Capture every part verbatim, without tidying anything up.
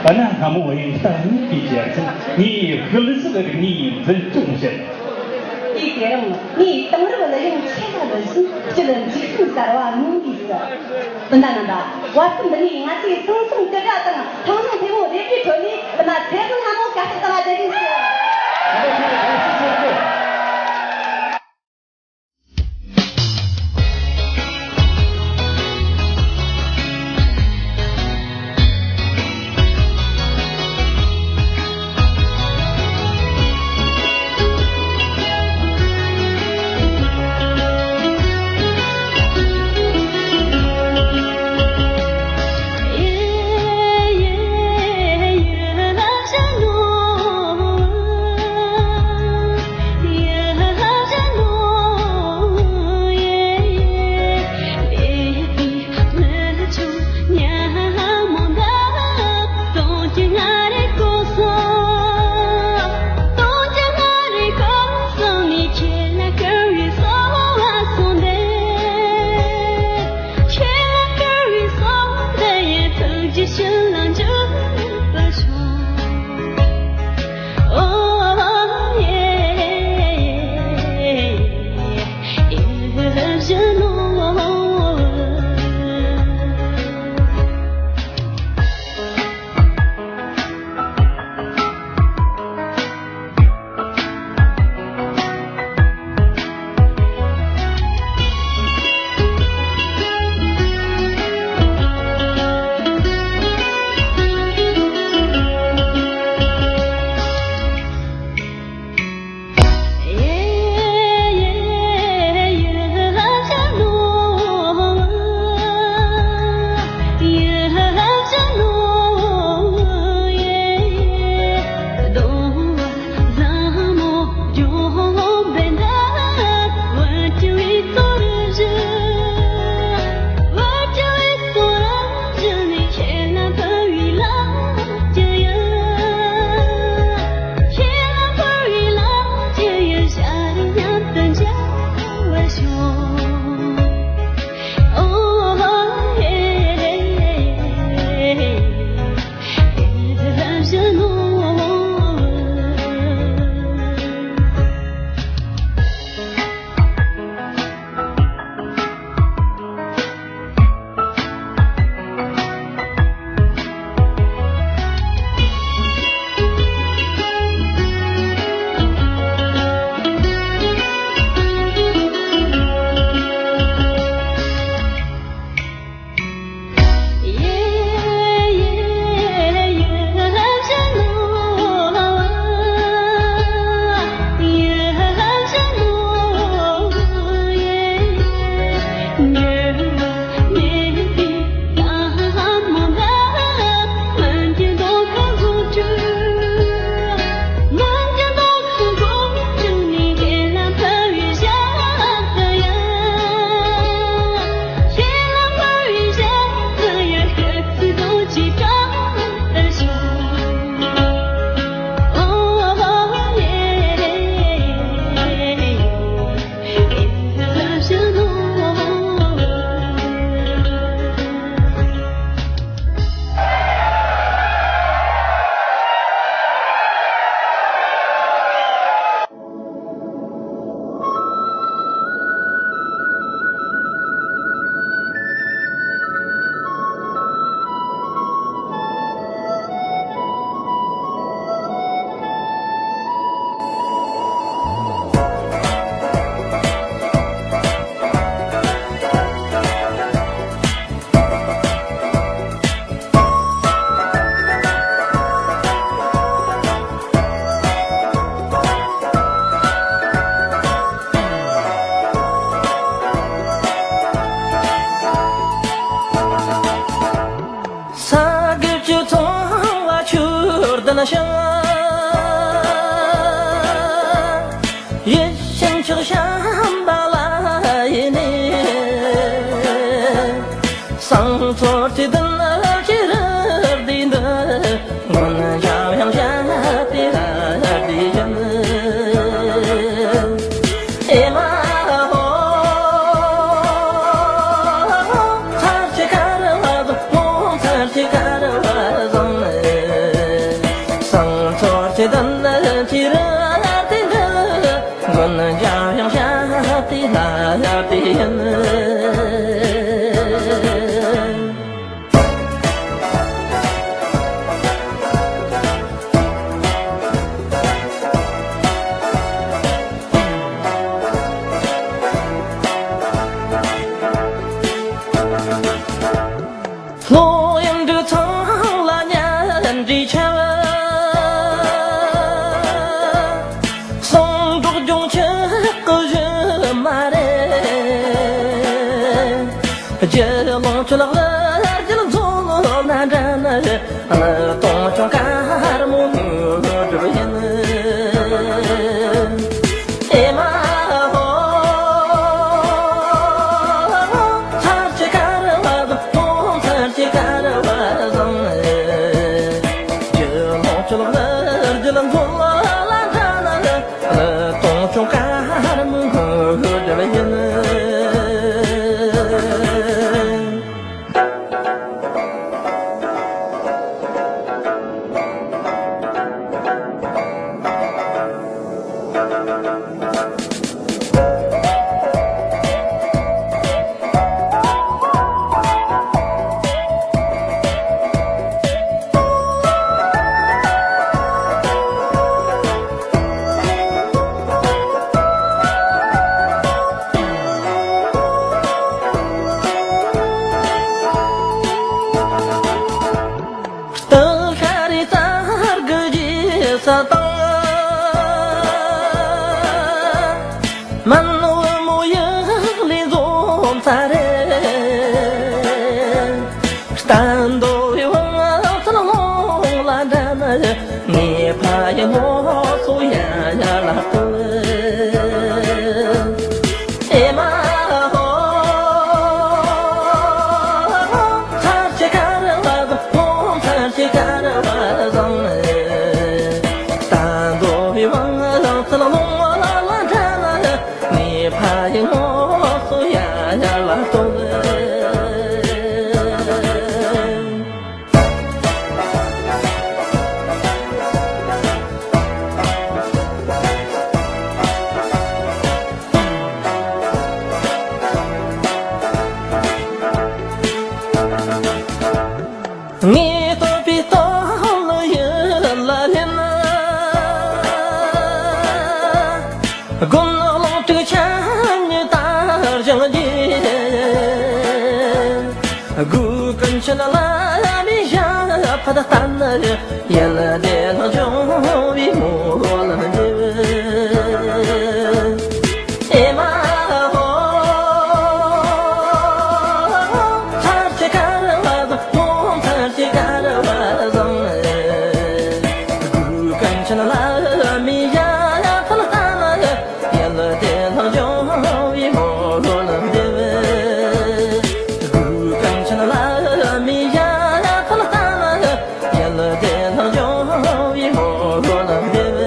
ཨ་ན་སྔ་མོ་ཡང་ལྟ་ཉིད་ཀྱི་རྒྱལ་མཚན་ངའི་ཧི་ལི་སི་ལ་རིག་ནི་འཛིན་སྐྱོང་བྱེད། དེའི་དེ་རིང་ངའི་དེང་རབས་གླུ་དབྱངས་ཆེ་ལ་འབུལ་བཞིན་སྤྱི་ལ་འཇིགས་སྐྲག་གསར་བ་མྱོང་དགོས་སོ། སྤུན་ཟླ་རྣམ་པ། བར་གསུམ་འདི་ནས་ང་ཚོས་ཟང་ཟིང་དྲི་དགའ་དང་ཐང་ཐང་ཐེ་བོ་རེ་བྲིས་ཁྲོད་ནས་བླ་མ་ཚེ་དཔོན་ལྷ་མོ་སྐུ་ཚེ་བརྟན་ལ་རྒྱལ་ཞིང་གསོལ། ས་གི་ཆུ་ཚང་བ་ཆུར་ལྡན་ཞིང་། ཡིད་བཞིན་ཕྱོགས་བྱམས་པ་ལ་ཡིན་ནས། སང་ཚོར་གྱི་དུན་ལ་ཅི་རུ་བསྡུས་འདུག་སྔོན་འཇམ་དབྱངས་བཞད་པའི་ར་བསྡུས་ཡིན། ཨེ་མ་ཧོ། ཚར་གཅིག་གར་བ་བཟང་། ཚར་གཅིག་གར་བ་བཟང་། ལྷོ་ཡང་འབྲུ་ཚང་ལ་གཉའ་འདྲིས་ཆེ་བ། སོང་འབྲོག་ལྗོངས་ཆགས་ཀྱི་གཞི་མ་རེད། རྒྱུ་ལོངས་སྤྱོད་ལག་རྒྱུ་མཚོ་ལ་འདྲ་ན། སྟོང་ཆུང་དཀར་མོ་སྒྲིབ་ཡིན། ཨེ་མ་ཧོ། ཚར་གཅིག་དཀར་བ་བཟང་། ཚར་གཅིག་དཀར་བ་བཟང་། རྒྱུ་ལོངས་སྤྱོད་ལག་རྒྱུ་ལ་མཚོ་ལ་འདྲ་ན། སྟོང་ཆུང་དཀར་མོ་སྒྲིབ་ཡིན། སྟག་ཤ་རི་རྩ་དགུ་རྗེས་ས་དང་། མན་བུ་མོ་ཡུལ་ལས་འཛོམས་ས་རེད། ལྟ་འདོད་པའི་དབང་ཚད་ལོང་ལ་འདྲ་ན། ངའི་ཕ་ཡི་མོ་སོ་ཡ་ཡ་ལ་བསྟོད། ཨེ་མ་ཧོ། ཚར་གཅིག་དཀར་བ་བཟང་། ཚར་གཅིག་དཀར་བ་བཟང་། ལྟ་འདོད་པའི་དབང་ཚད་ལོང་ལ་འདྲ་ན། ངའི་ཕ་ཡི་མོ་སོ་ཡ་ཡ་ལ་བསྟོད། ངས་བསྟོད་པའི་སྟོབས་ལ་ཡིད་ལ་ལེན། དགུན་གླང་དྲུག་ཆ་ཉི་ལྟར་བཞེངས་རྗེས། དགུ་ཀུན་མཁྱེན་བླ་མའི་ཞབས་ཕུད་བསྟེན། ཡུལ་བདེ་ལྷག་འབྱུང་བའི་སྨོན་ལམ་འདེབས། ཨེ་མ་ཧོ། ཚར་གཅིག་དཀར་བ་བཟང་། ཚར་གཅིག་དཀར་བ་བཟང་། དགུ་ཀུན་མཁྱེན་བླ་མའི་ཞབས་ཕུད་བསྟེན། ཡུལ་བདེ་ལྷག་འབྱུང་བའི་སྨོན་ལམ་འདེབས། དགུ་ཀུན་མཁྱེན་བླ་མའི་ཞབས་ཕུད་བསྟེན། ཡུལ་བདེ་ལྷག་འབྱུང་བའི་སྨོན་ལམ་འདེབས།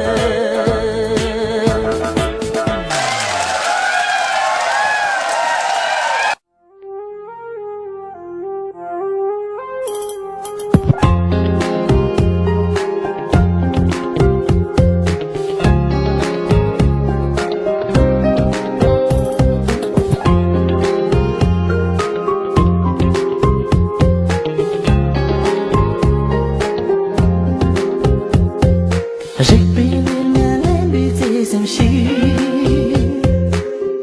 རིག་པའི་གླེར་ང་ལེན་པའི་བརྩེ་སེམས་ཤིག།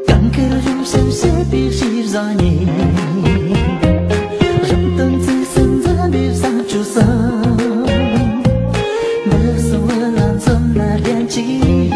གང་གི་རུམ་སེམས་བྱེད་པའི་ཤེས་བཟང་ཉིད། རང་དོན་བརྩེ་སེམས་འཛིན་པའི་བསམ་སྤྱོད་བཟང་། འདི་གསུམ་ལ་འཛོམས་ན་རྒྱན་གཅིག་ཡིན།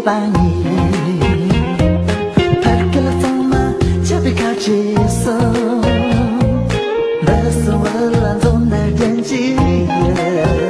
ཨ་ནི། ཕར་སྐད་ལ་ཚང་མ་ཆབ་པའི་ཁ་ཆེ་སོང་། འདི་སོང་བ་ལ་འཛོམས་ན་རྒྱན་གྱི་ཡོད།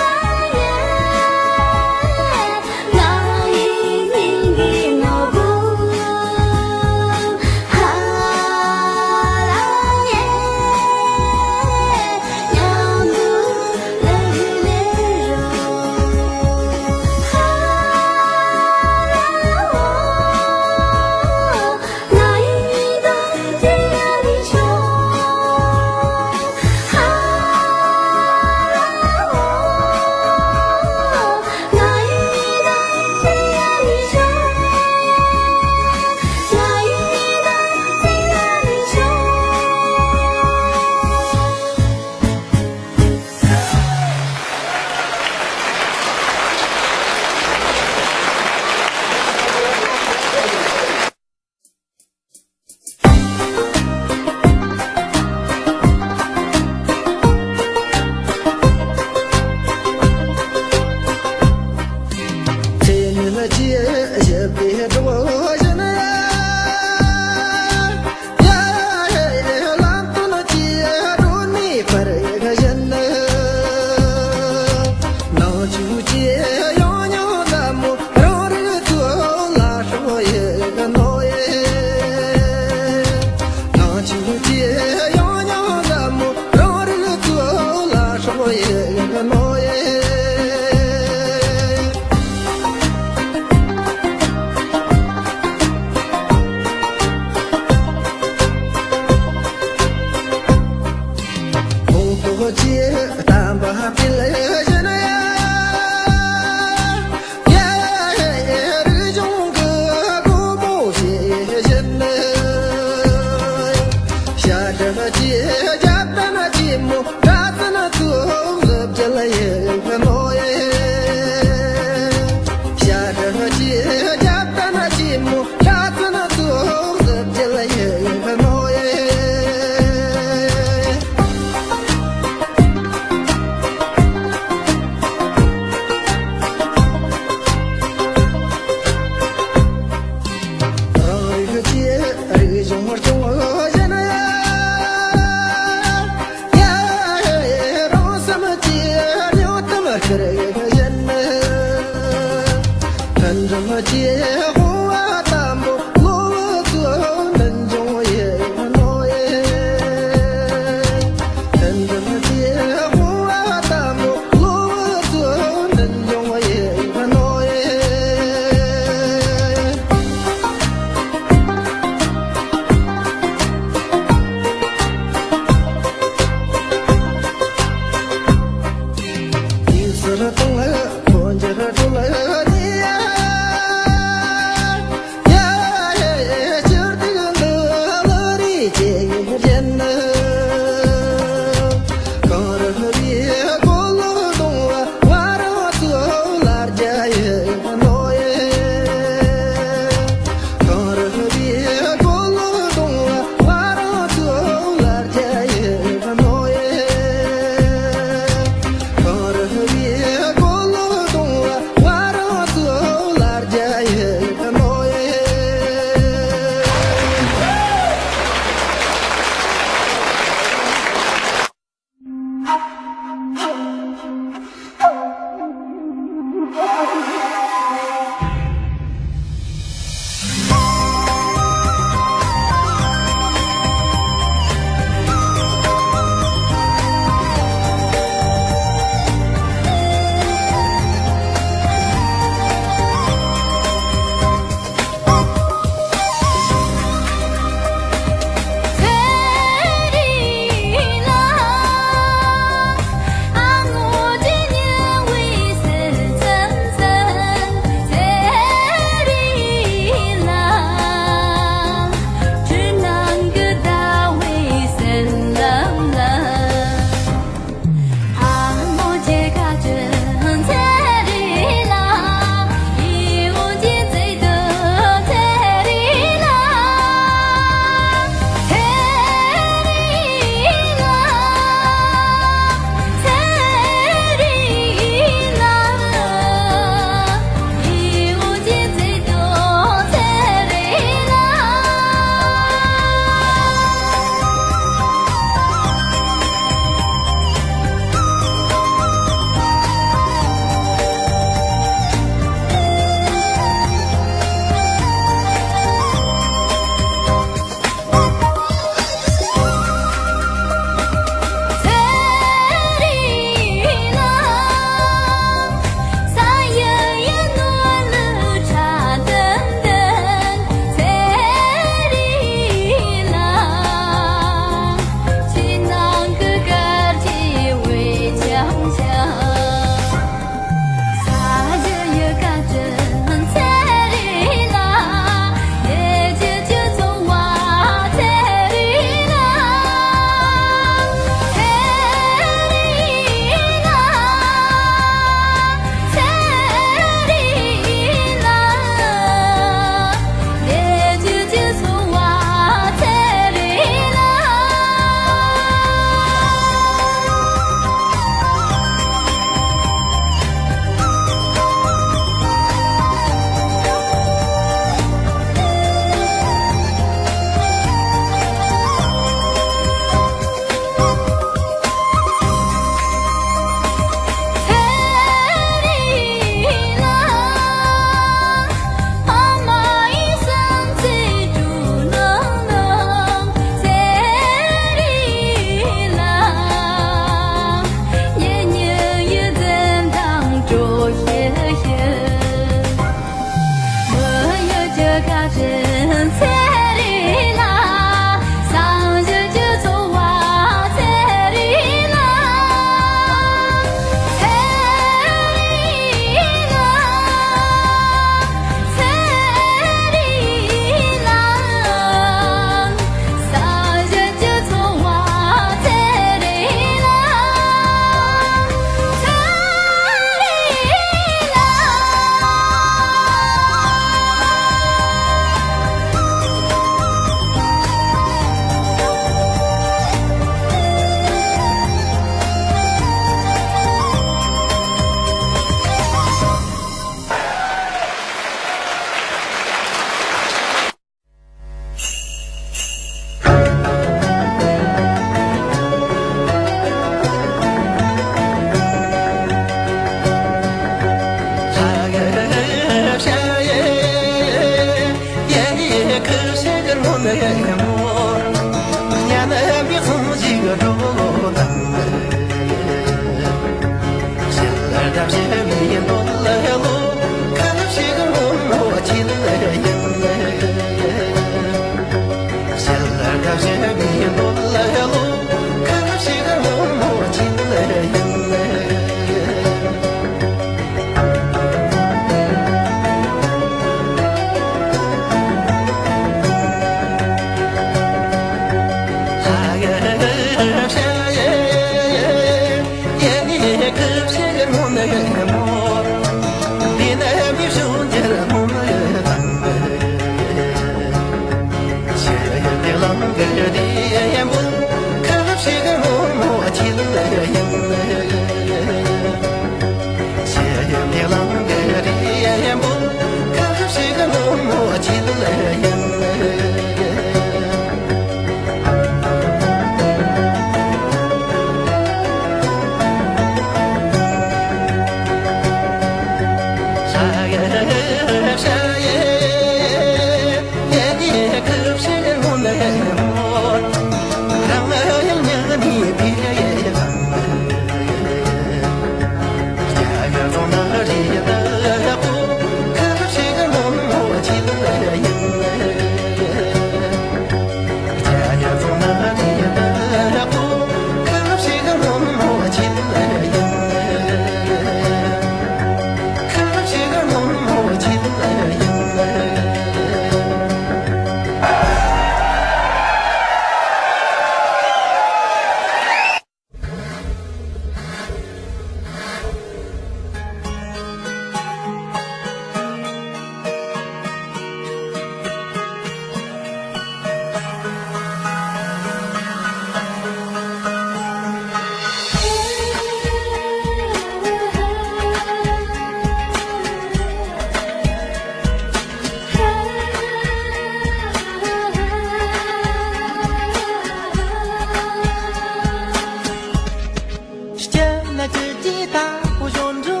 སྐྱིད་ན་སྐྱིད་ཀྱི་ད་འོ་ཞོན་འགྲོ་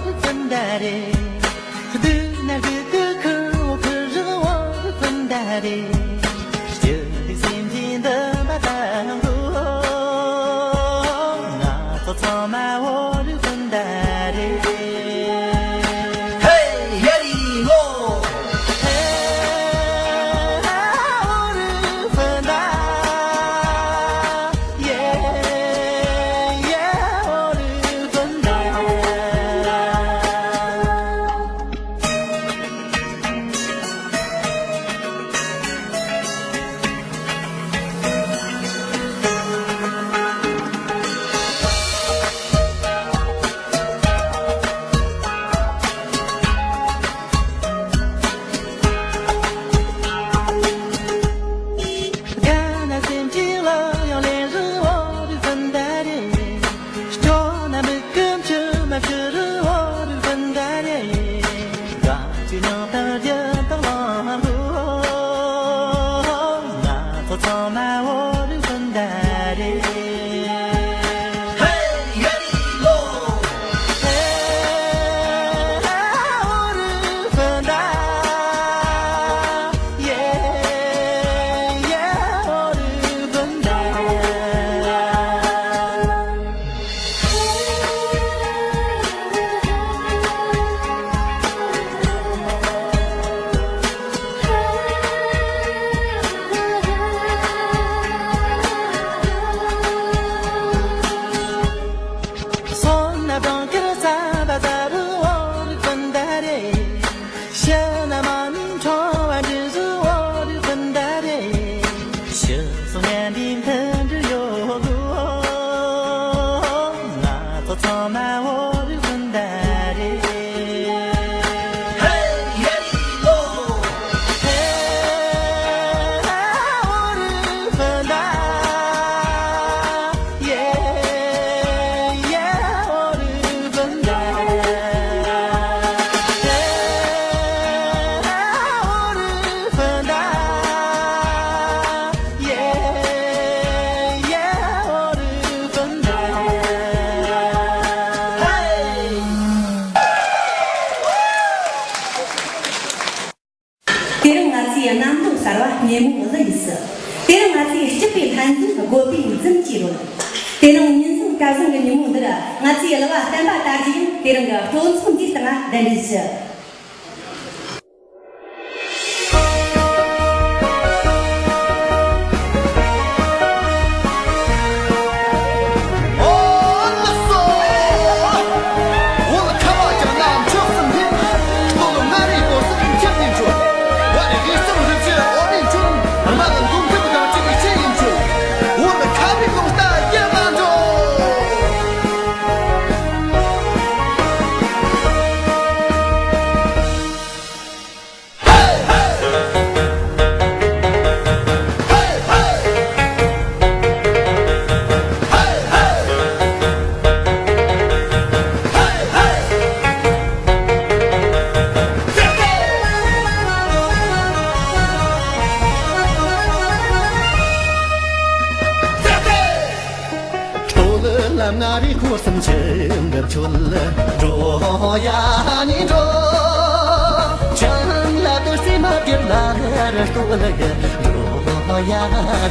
བ་ཀུན་ད་རེད། སྡུག་ན་སྡུག་གི་ཁུ་འོ་ཁུ་རི་བ་ཀུན་ད་རེད། སྐྱིད་སྡུག་སེམས་ཀྱི་འདུན་པ་དང་པོ། ང་ཚོ་ཚང་མ་འོ་རི་ཀུན་ད་རེད། Hey, here we go! དེ་རིང་ང་ཚོའི་གནམ་ལོ་གསར་བ་ཉིན་མོ་གླུ་ཡིས་སུ། དེ་རིང་ང་ཚོའི་སྐྱིད་པའི་ལྷན་འཛོམས་དགོད་པའི་རྫུན་གྱིས་རོལ། དེ་རིང་ཉིན་གསུམ་སྐལ་བཟང་གི་ཉིན་མོ་འདིར་ང་ཚོའི་གླུ་བ་བསྟན་པ་དར་རྒྱས་ཡང་དེ་རིང་གི་སྤྲོ་ཚོགས་འདིའི་སྟེང་ལ་གདན་འདྲེན་ཞུ། ང་རི་ཁོ་སུམ་ཆེན་གི་ཆོད་འགྲོ་ཡ་ནི་འགྲོ། ཆང་ལ་དུ་སི་མ་དེ་ལ་ར་སྟོ་ལ་གི་འགྲོ་ཡ་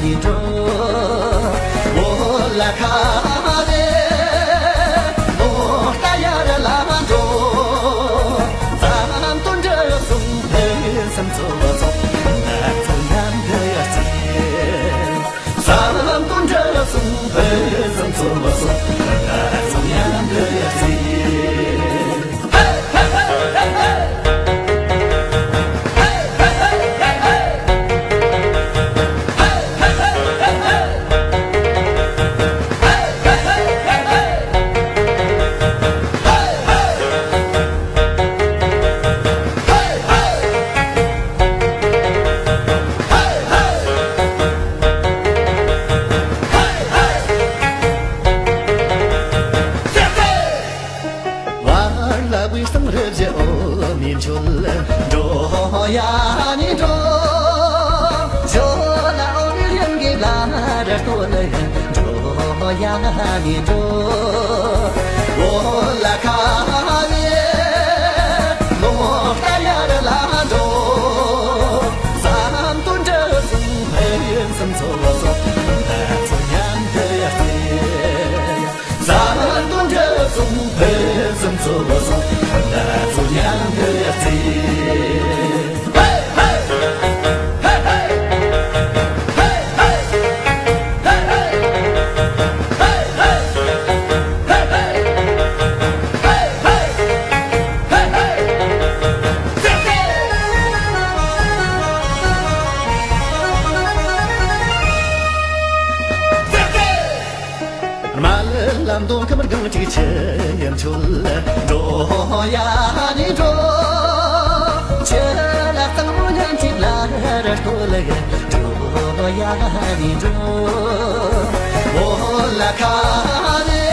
ནི་འགྲོ། འོ་ལ་ཁ་རེ་འོ་ལྟ་ཡ་ར་ལ་འགྲོ། ཙམ་དུ་འདྲ་སུམ་ཕན་སམ་ཚོ་བ་ཚོ་ང་ཚོ་ཡང་འདྲ་ཡ་ཚེ། ས་ལམ་དུ་འདྲ་སོང་བས་སམ་ཚོར་བ་སོང་། ང་ཚོ་ཡང་འདྲ་ཡ་ཚེ། བར་ལ་བུའི་སང་རི་བཞི་འོ་མི་འཆོལ། འགྲོ་ཡ་ནི་འགྲོ། ཞོ་ལ་འོ་མི་ལིང་གི་ལ་ར་སྟོ་ལ་འགྲོ་ཡ་ནི་འགྲོ། འོ་ལ་ཁ་ལེ་ལོ་ལྟ་ཡ་ར་ལ་འགྲོ། ཙམ་དུ་འདྲ་སུམ་ཕན་སམ་ཚོ་བ་སོང་། ང་ཚོ་ཡང་འདྲ་ཡ་ཚེ། ཙམ་དུ་འདྲ་སུམ་ཕན་སམ་ཚོ་བ་སོང་། ང་ཚོ་ཡང་འདྲ་ཡ་ཚེ། རྨ་ལམ་སྟོང་ཁམས་སྒང་གཅིག་ཆུ་ཡན་ཆོལ། འགྲོ་ཡ་ནི་འགྲོ། ཆུ་ལ་གཙང་མོ་ཉམས་ཅིག་ལ་ར་སྟོ་ལ་འགྲོ་ཡ་ནི་འགྲོ། འོ་ལ་ཁ་ལེ་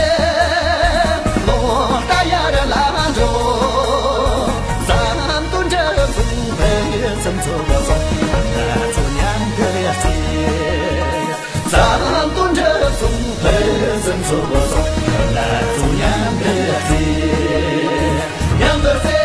ལོ་ལྟ་ཡ་ར་ལ་འགྲོ། ཙམ་དུ་འདྲ་སུམ་ཕན་སམ་ཚོ་བ་སོང་། ང་ཚོ་ཡང་འདྲ་ཡ་ཚེ། ཙམ་དུ་འདྲ་སུམ་ཕན་སམ་ཚོ་བ་སོང་། ང་ཚོ་ཡང་འདྲ་ཡ་ཚེ། ཡང་འདྲ་ཚེ།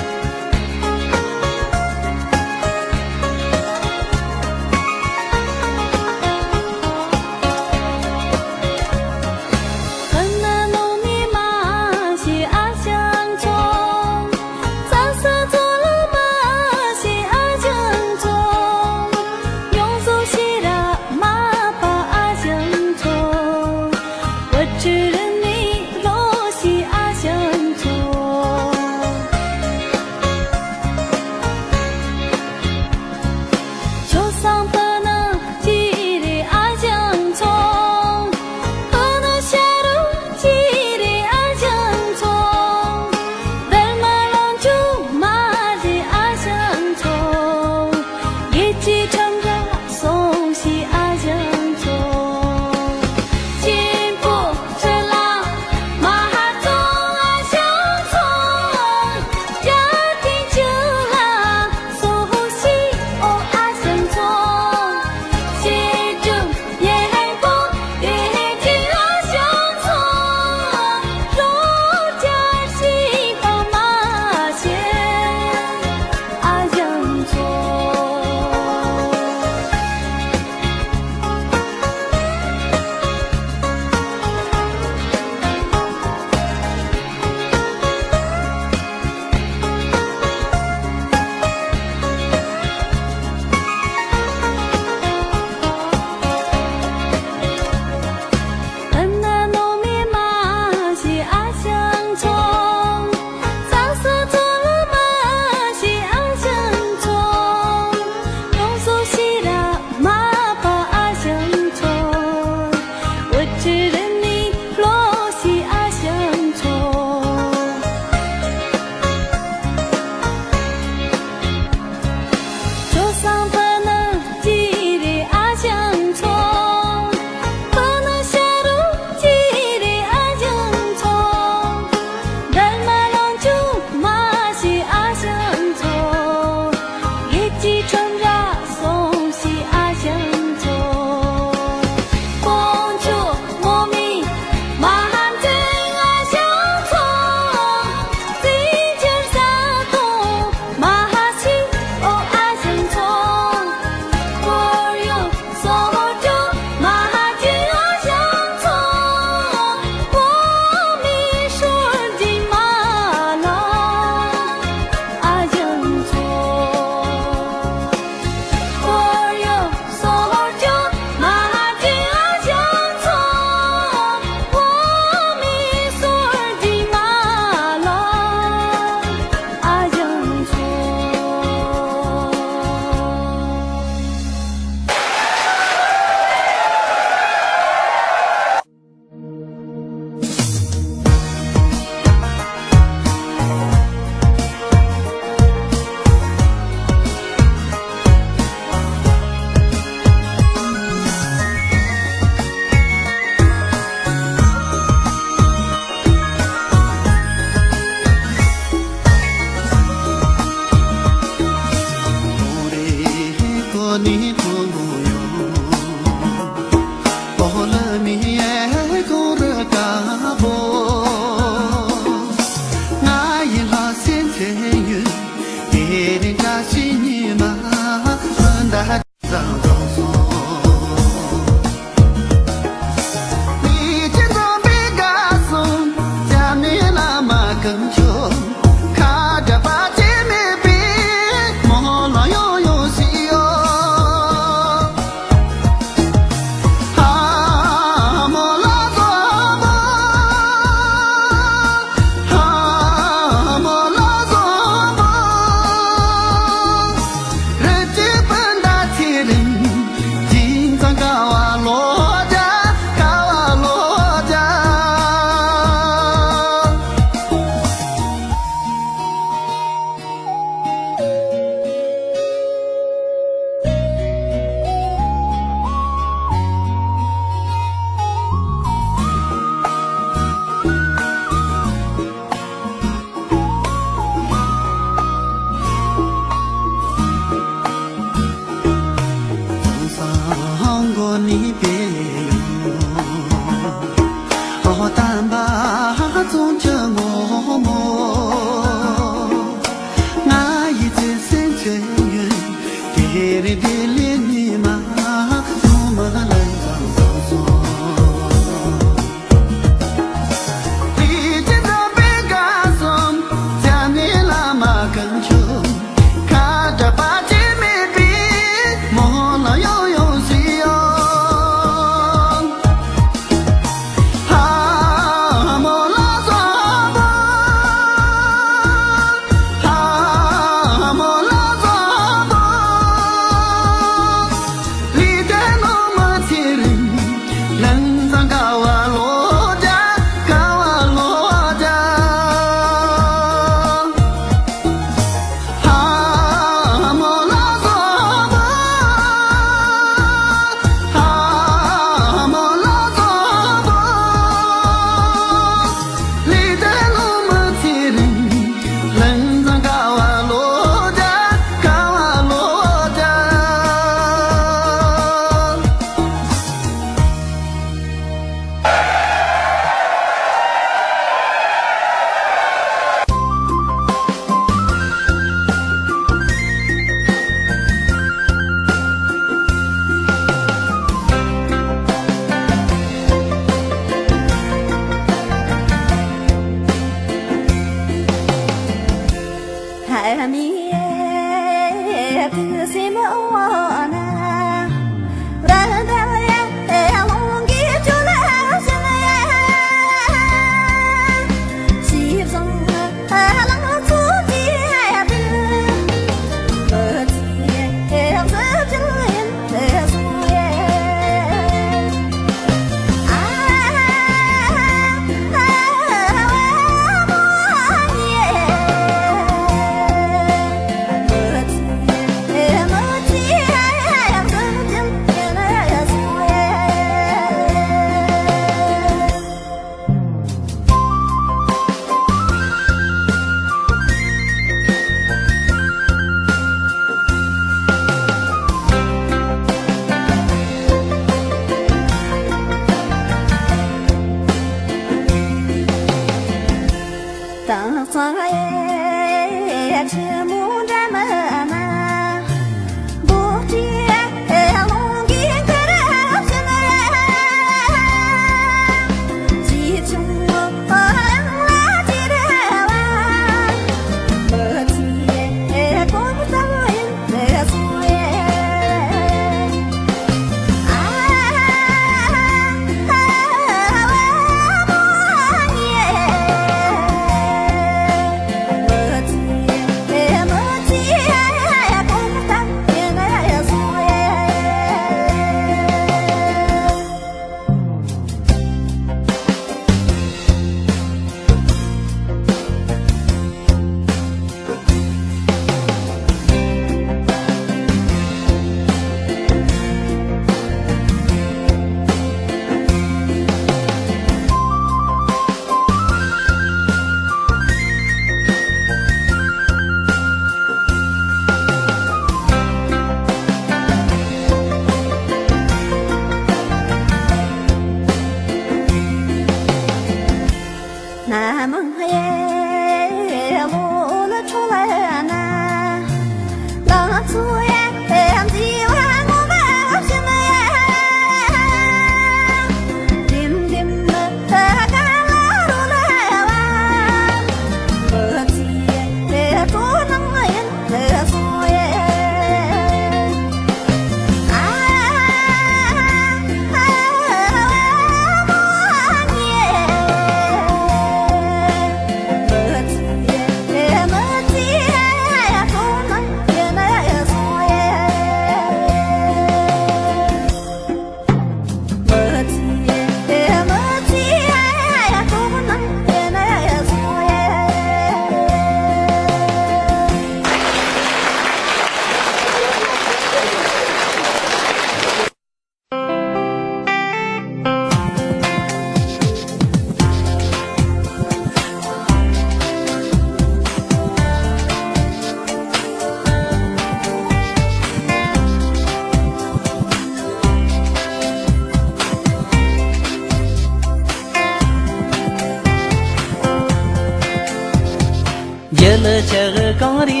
རྒྱུད་ཆགས་གངས་རི་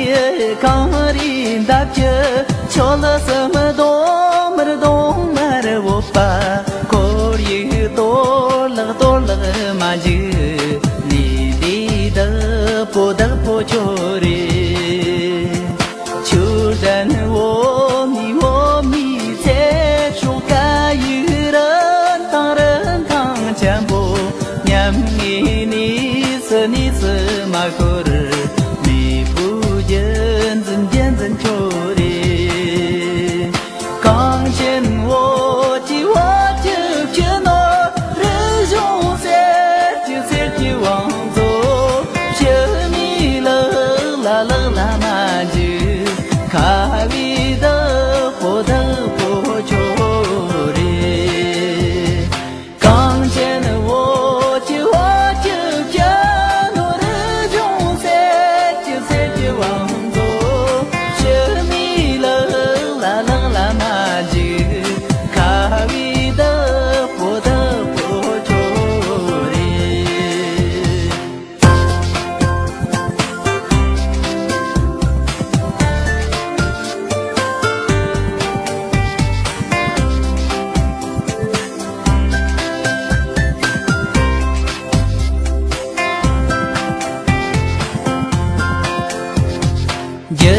གངས་རི་འདབ་ཀྱི་ཆོལ་གསུམ་གདོང་དམར་གདོང་དམར་བོད་པ། ཁོར་ཡུག་གཏོར་བརླག་གཏོར་བརླག་མ་འཇིགས། ལས་འདི་བདག་པོ་བདག་པོ་ཁྱོད་རེད། ཆུ་ཟན་འོ་མའི་འོ་མའི་ཚལ་སྲོག་དཀར་ཡུག་རིན་ཐང་རིན་ཐང་ཆེན་པོ། ཉམ་ངའི་གནས་སུ་གནས་སུ་མ་ཤོར། མེས་པོའི་རྒྱུད་འཛིན་རྒྱུད་འཛིན་ཁྱོད་རེད། གངས་ཅན་བོད་ཀྱི་བོད་ཀྱི་སྤྱི་ནོར།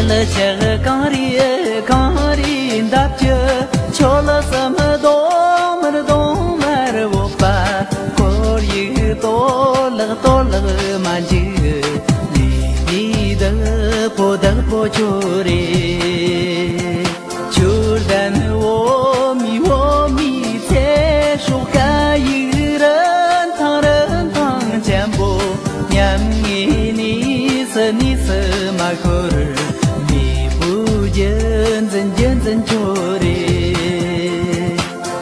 ལ་ཆགས་གངས་རི་གངས་རི་འདབས་ཀྱི་ཆོལ་གསུམ་གདོང་དམར་གདོང་དམར་འོག་པ། ཁོར་ཡུག་གཏོར་བརླག་གཏོར་བརླག་མ་འཇིགས། ལས་འདིའི་བདག་པོ་བདག་པོ་ཁྱོད་རེད། ཁྱོད་ལྡན་འོ་མའི་འོ་མའི་ཚེ་སྲོག་སྐད་ཡིག་རིན་ཐང་རིན་ཐང་ཆེན་པོ། ཉམ་ངའི་གནས་སུ་གནས་སུ་མ་ཤོར། མེས་པོའི་རྒྱུད་འཛིན་རྒྱུད་འཛིན་ཁྱོད་རེད།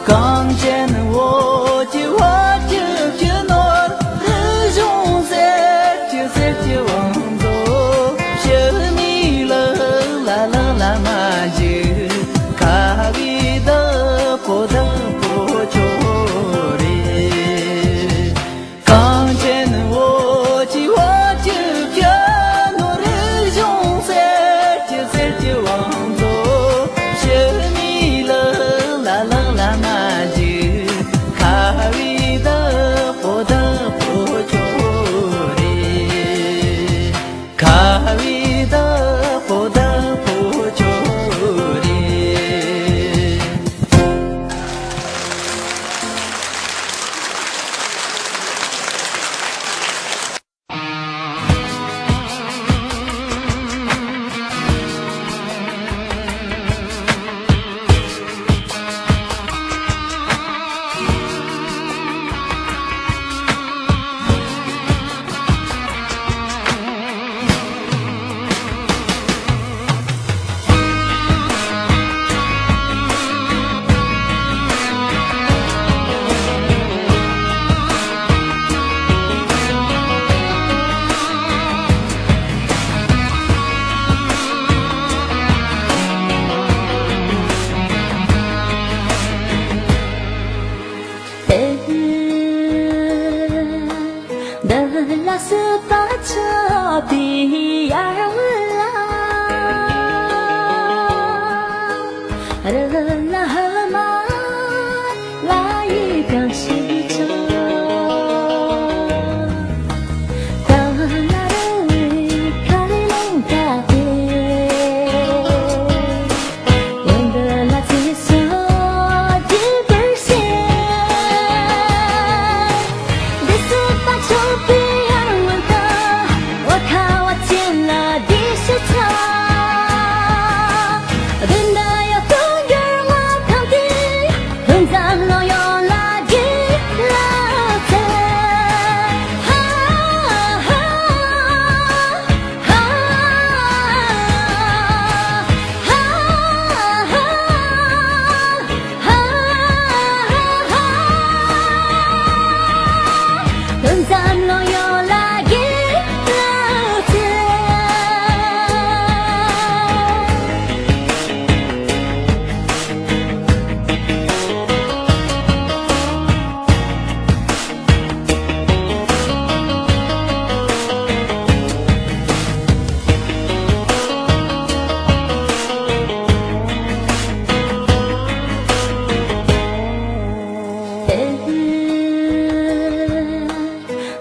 གངས་ཅན་བོད་ཀྱི་བོད་ཀྱི་རྒྱུ་ནོར། རིག་གཞུང་གསེར་གྱི་གསེར་གྱི་བང་མཛོད། ཕྱི་ནས་ལག་ལ་ལག་ལ་མ་འཇུག་ཁ་བའི་བདག་པོ་བདག་པོ་ཁྱོད་རེད། གངས་ཅན་བོད་ཀྱི་བོད་ཀྱི་རྒྱུ་ནོར། རིག་གཞུང་གསེར་གྱི་གསེར་གྱི་བང་མཛོད། ཕྱི་ནས་ལག་ལ་ལག་ལ་མ་འཇུག་ཁ་བའི་བདག་པོ་བདག་པོ་ཁྱོད་རེད། ཁ་བའི་བདག་པོ་བདག་པོ་ཁྱོད་རེད། འདི་ལ་སྲིད་པ་ཆགས་པའི་ཡར་ལ། རི་ལ་ཧི་མ་ལ་ཡི་གངས་ཤིག་ཆགས། ད་ལ་རི་བོའི་ཁ་ལས་ལུང་བཏབ་སྟེ། ཡོན་འདི་ལ་ཚེ་སྲོག་རྒྱས་པར་བྱེད། འདི་སྲིད་པ་ཆགས་པའི་ཡར་ངོ་དུ། འོ་ཁ་བ་ཅན་ལ་བདེ་སྐྱིད་ཆགས། བདེན་མཐའ་ཡག་ཏུ་འགྱུར་བ་ཐམས་ཏེ། ལྷུན་འཛོམས་ལོ་ཡོངས་ལ་དགེ་ལ་བརྩེ། ཧ་ཧ།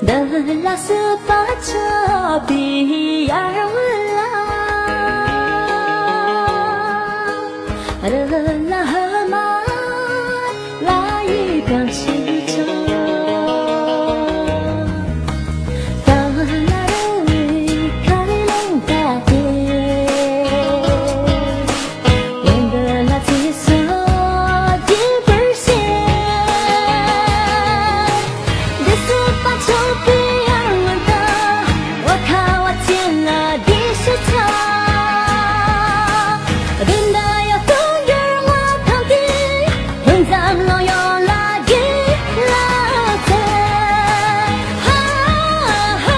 འདི་ལ་སྲིད་པ་ཆགས་པའི་ཡར་ལ། རི་ལ་ཧི་མ་ལ་ཡི་གངས་ཤིག་ཆགས། ད་ལ་རི་བོའི་ཁ་ལས་ལུང་བཏབ་སྟེ། ཡོན་འདི་ལ་ཚེ་སྲོག་རྒྱས་པར་བྱེད། འདི་སྲིད་པ་ཆགས་པའི་ཡར་ངོ་དུ། འོ་ཁ་བ་ཅན་ལ་བདེ་སྐྱིད་ཆགས། བདེན་མཐའ་ཡག་ཏུ་འགྱུར་བ་ཐམས་ཏེ། ལྷུན་འཛོམས་ལོ་ཡོངས་ལ་དགེ་ལ་བརྩེ། ཧ་ཧ།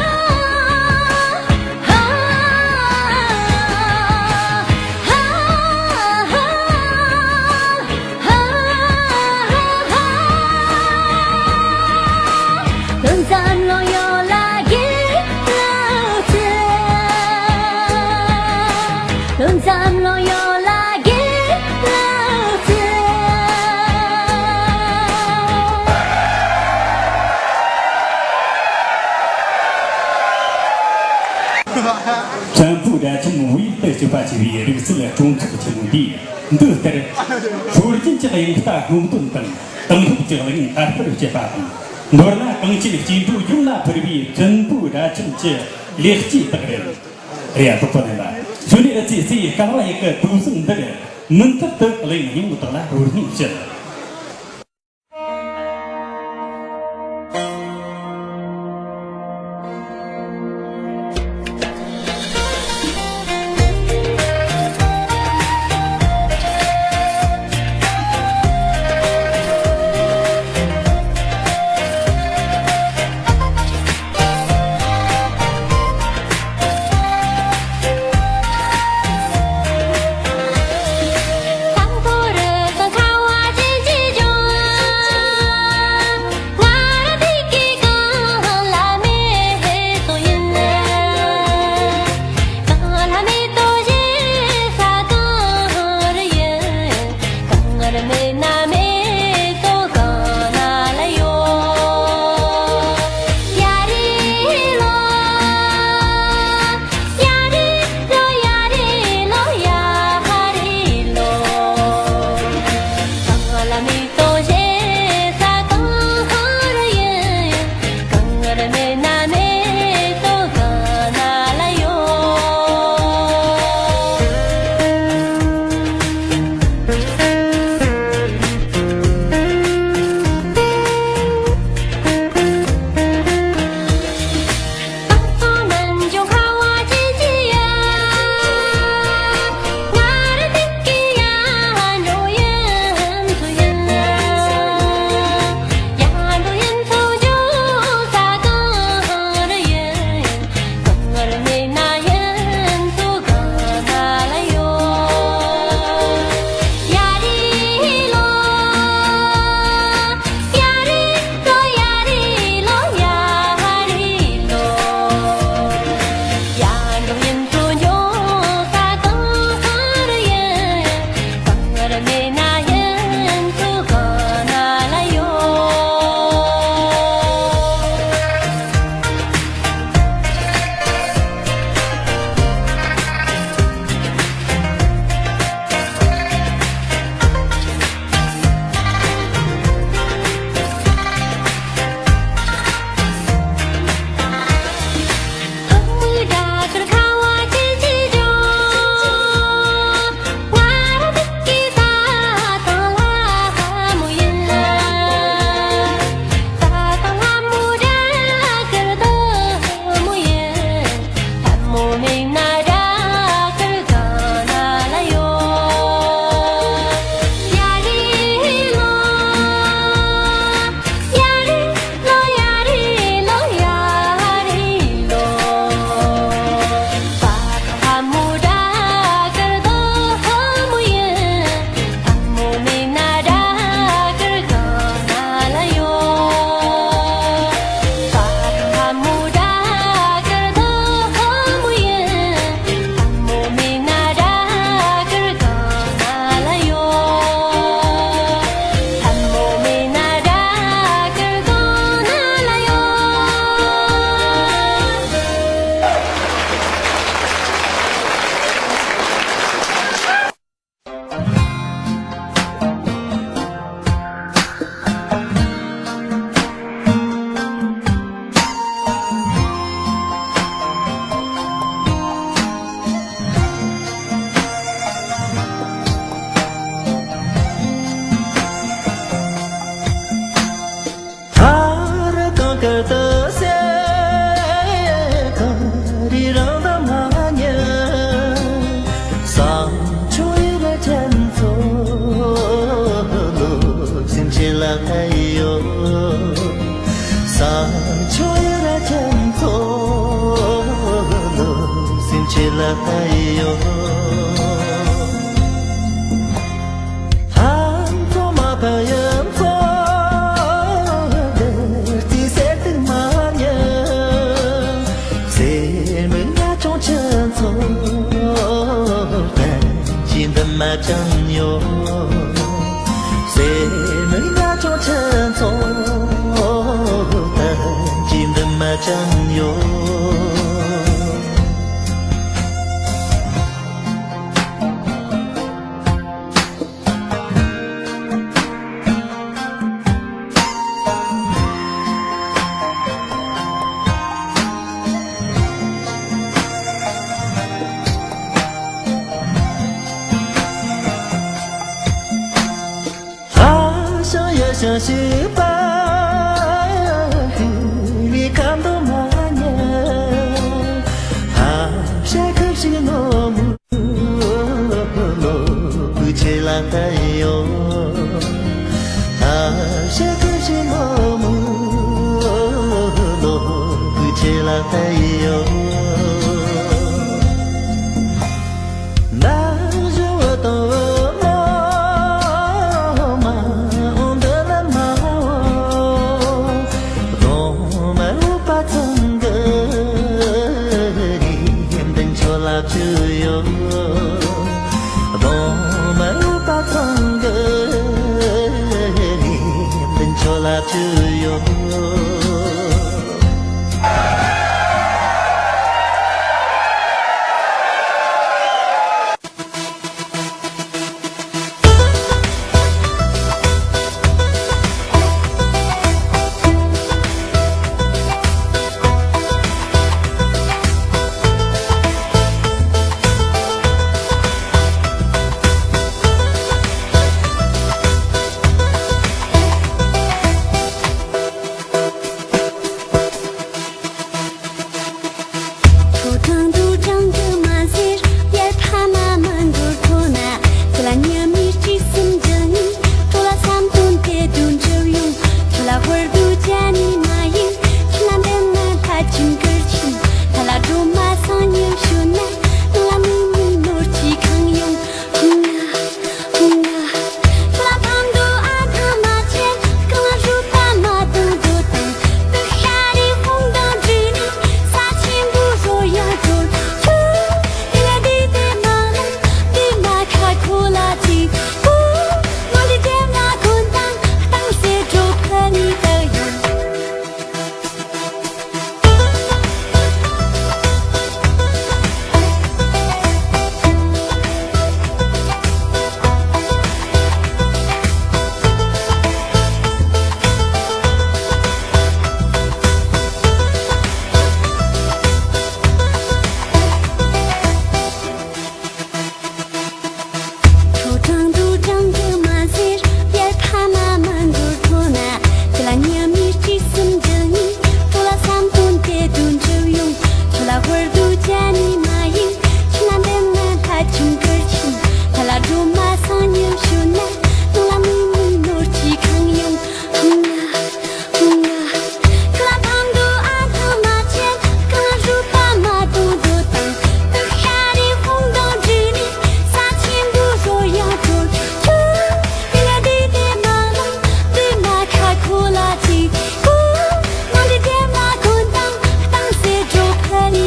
བཙན་པོ་ དགའ་ཆེན་བོད་ཡིག་ཏུ་བསྒྱུར་བ་བྱས་པའི་རིག་རྩལ་སྤྲོ་ཚོགས་ཆེན་མོ་འདིས་འདི་ལྟར། སྲོལ་རྒྱུན་གྱི་དབྱངས་རྟ་སྔོག་འདོན་དང་། དེང་རབས་ཀྱི་གླུ་དབྱངས་དར་སྤེལ་བྱེད་པ་དང་། མདོར་ན་གངས་ཅན་སྐྱེ་འགྲོ་ཡོངས་ལ་ཕུལ་བའི་བཙན་པོའི་སྒྲ་ཆེན་གྱི་ལེགས་སྐྱེས་དག་རེད། རེད་ཡ། གྲོགས་པོ་རྣམ་པ། ཞུ་ནས་ཨ་ཙི་ཙི་ཀ་ལ་ཡི་གི་དུས་ཟིང་འདིར་མུ་མཐུད་དུ་གླུ་དབྱངས་ཡོངས་དག་ལ་རོལ་སྙིང་བྱེད། ཐར་གང་གི་དུ་སེ་ག་རི་རང་དུ་མ་ཉལ། ས་ཆུ་ཡི་ལ་ཅན་ཚོ་ལོ་སེམས་ཅན་ལ་ཕན་ཡོད། ས་ཆུ་ཡི་ལ་ཅན་ཚོ་ལོ་སེམས་ཅན་ལ་ཕན་ཡོད། ཧམ་ཚོ་མ་ཕ་ཡམ་ཚོ་དེར་ཏི་སེར་ཏིག་མ་ཉལ། སེར་མོ་ང་ཅོང་ཆེན་ཚོ་ཕན་ཅི་འདི་མ་ཅང་ཡོད། སེར་མོ་ང་ཅོང་ཆེན་ཚོ་ཕན་ཅི་འདི་མ་ཅང་ཡོད། ཁྲོ་གྲང་དུ་གྲང་གི་མ་ཟེར། ཡར་ཕ་མ་མ་འགོར་ཐོ་ན། ཁོ་ལ་ཉམས་མི་གཅིག་གསུམ་བདུན་གཉིས། ཁྲོ་ལ་བསམ་དོན་དེ་དུ་འགྲུབ་ཡོང་། ཁྱོད་ལ་ཧོར་དུ་བྱ་ནི་མ་ཡིན། ཁྱོད་ལ་འདི་ན་ལྷ་ཆེན་གུར་ཆེན། ད་ལ་སྒྲོལ་མ་སང་ཉིན་ཞུ་ན། ནང་ལ་མི་མི་ནོར་གྱིས་གང་ཡོང་། ཧུང་ང་། ཧུང་ང་། ཁྱོད་ལ་ཕམ་དུ་ཨ་ཐུ་མ་ཆེན། གང་ལ་རུ་པ་མ་དང་དུ་དང་། དུ་ཤ་རི་ཧུང་དང་དྲི་ནི། ས་ཆེན་པོ་ཟོར་ཡང་ཟོར། ཁྱོད་དེ་ལ་དེ་དེ་མ་ལ། དེ་མ་ཁ་ཁོ་ལ་ཅི། ཨུ། ང་འདི་དེ་ལ་གོན་དང་། བཏང་སེ་འགྲོ་ཕ་ནི་ད་ཡོང་། ཁྲོ་གྲང་དུ་གྲང་གི་མ་ཟེར། ཡར་ཕ་མ་མ་འགོར་ཐོ་ན། ཁྱོད་ལ་ཉམས་མི་གཅིག་གསུམ་བདུན་གཉིས། ཁྲོ་ལ་བསམ་དོན་དེ་དུ་འགྲུབ་ཡོང་། ཁྱོད་ལ་ཧོར་དུ་བྱ་ནི་མ་ཡིན། ཁྱོད་ལ་འདི་ན་ལྷ་ཆེན་གུར་ཆེན། ད་ལ་སྒྲོལ་མ་སང་ཉིན་ཞུ་ན། ནང་ལ་མི་མི་ནོར་གྱིས་གང་ཡོང་། ཧུང་ང་། ཧུང་ང་། ཁྱོད་ལ་ཕམ་དུ་ཨ་ཐུ་མ་ཆེན། གང་ལ་རུ་པ་མ་དང་དུ་དང་། དུ་ཤ་རི་ཧུང་དང་དྲི་ནི། ས་ཆེན་པོ་ཟོར་ཡང་ཟོར། ཁྱོད་དེ་ལ་དེ་དེ་མ་ལ། དེ་མ་ཁ་ཁོ་ལ་ཅི། ཨུ། ང་འདི་དེ་ལ་གོན་དང་། བཏང་སེ་འགྲོ་ཕ་ནི་ད་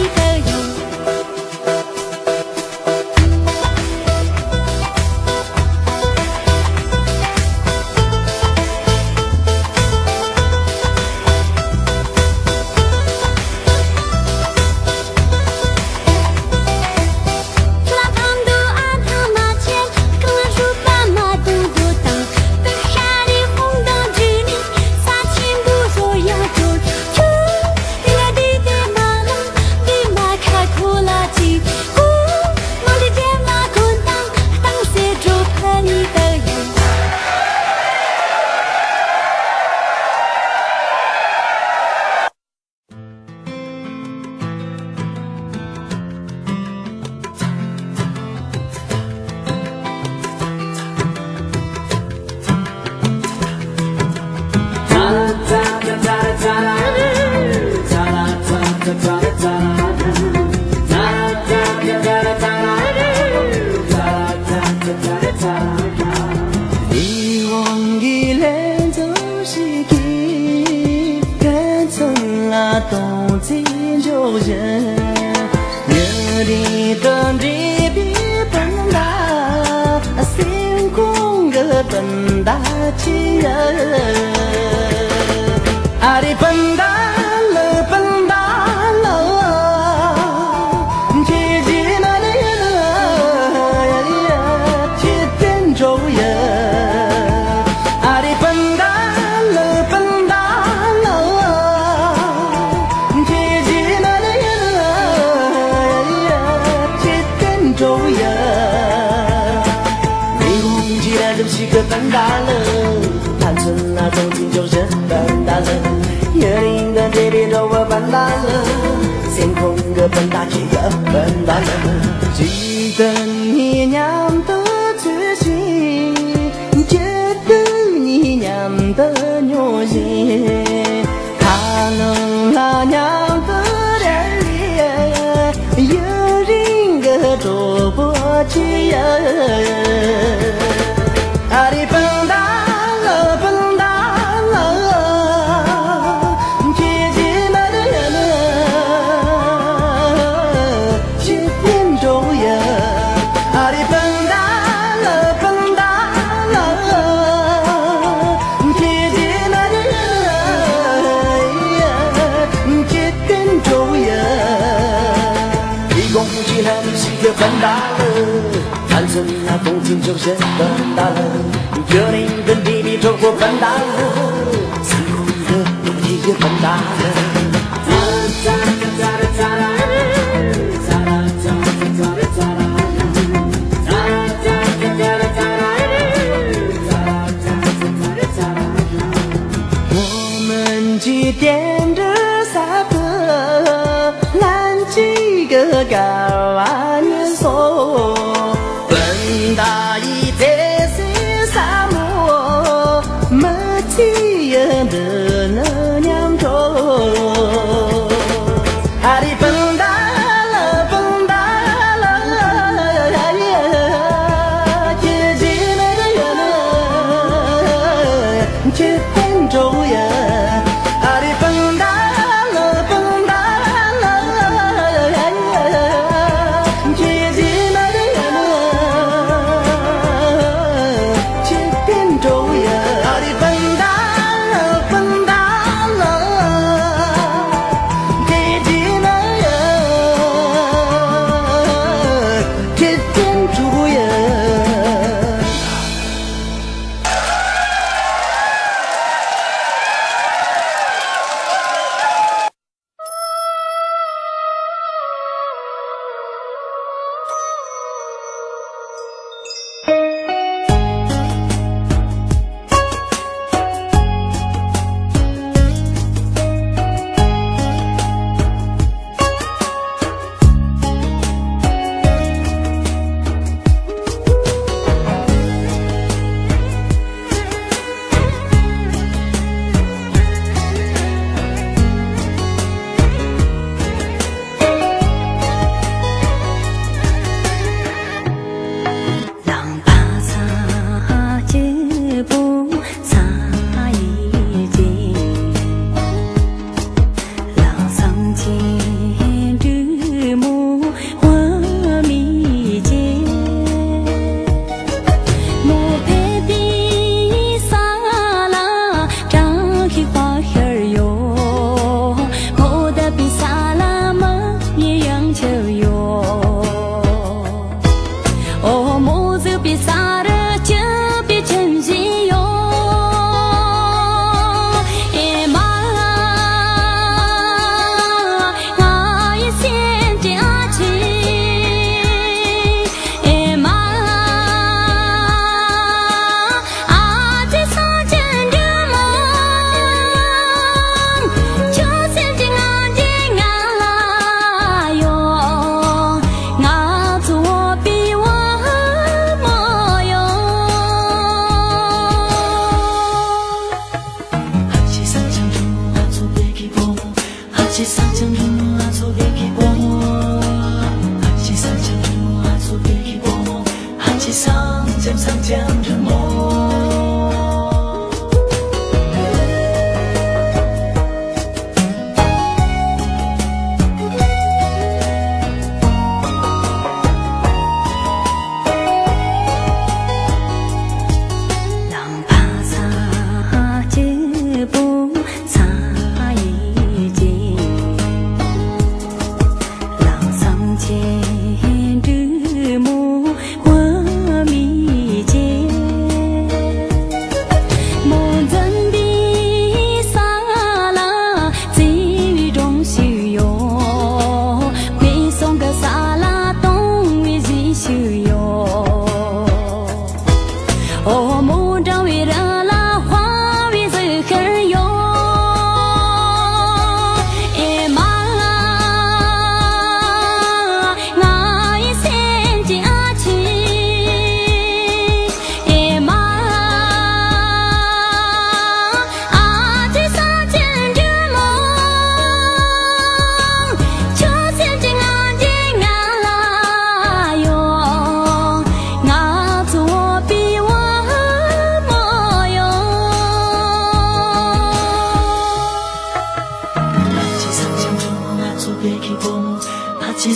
ཡོང་། སེམས་ན་སྟོང་ཚིག་འཇོག་བཞིན་སྤུན་ཟླ་ལ། ཡུན་རིང་དུ་འབྲེལ་བའི་གྲོགས་པོ་སྤུན་ཟླ་ལ། སེམས་ཁོང་གི་སྤུན་ཟླ་ཁྱེད་ཀྱི་སྤུན་ཟླ་ལ། ཇི་ལྟར་གཉིས་མཉམ་དུ་འཚོ་བཞིན། ཇི་ལྟར་གཉིས་མཉམ་དུ་མྱོང་བཞིན། ཁ་ནང་ལ་མཉམ་དུ་རེད། ཡུན་རིང་གི་གྲོགས་པོ་ཆེ་ཡ། ཨ་རེ་སྤུན་ཟླ་ལ། སྤུན་ཟླ་ལ། ཁྱེད་ཀྱི་མ་རེད་ན། ཇི་ལྟར་འགྲོ་ཡ། ཨ་རེ་སྤུན་ཟླ་ལ། སྤུན་ཟླ་ལ། ཁྱེད་ཀྱི་མ་རེད་ན། ཇི་ལྟར་འགྲོ་ཡ། ཡིད་དགོངས་ཀྱི་ལམ་ཞིག་གི་སྤུན་ཟླ་ལ། ཕན་ཚུན་ལ་དགོངས་ཚུལ་འཇོག་བཞིན་སྤུན་ཟླ་ལ། རྒྱུན་རིང་དུ་འདྲིས་པའི་གྲོགས་པོ་སྤུན་ཟླ་ལ། སེམས་ཁོང་དུ་རྡོ་རྗེ་གི་སྤུན་ཟླ་ལ།我们之间的 ལྷན་ཅིག་གི་དགའ་བ་ཉིད་སོགས། སྤུན་ཟླ་ཡི་བརྩེ་སེམས་ཟབ་མོ། མི་ཚེ་ཡི་འདི་ནི་མཉམ་འགྲོ། ཨ་རེ་སྤུན་ཟླ་ལ། སྤུན་ཟླ་ལ། ཁྱེད་ཀྱི་མ་རེད་ན། ཇི་ལྟར་འགྲོ་ཡ། ཨ་རེ་སྤུན་ཟླ་ལ། སྤུན་ཟླ་ལ། ཁྱེད་ཀྱི་མ་རེད་ན། ཇི་ལྟར་འགྲོ་ཡ། ཨ་རེ་སྤུན་ཟླ་ལ། སྤུན་ཟླ་ལ། ཁྱེད་ཀྱི་མ་རེད་ན། ཇི་ལྟར་འགྲོ་ཡ།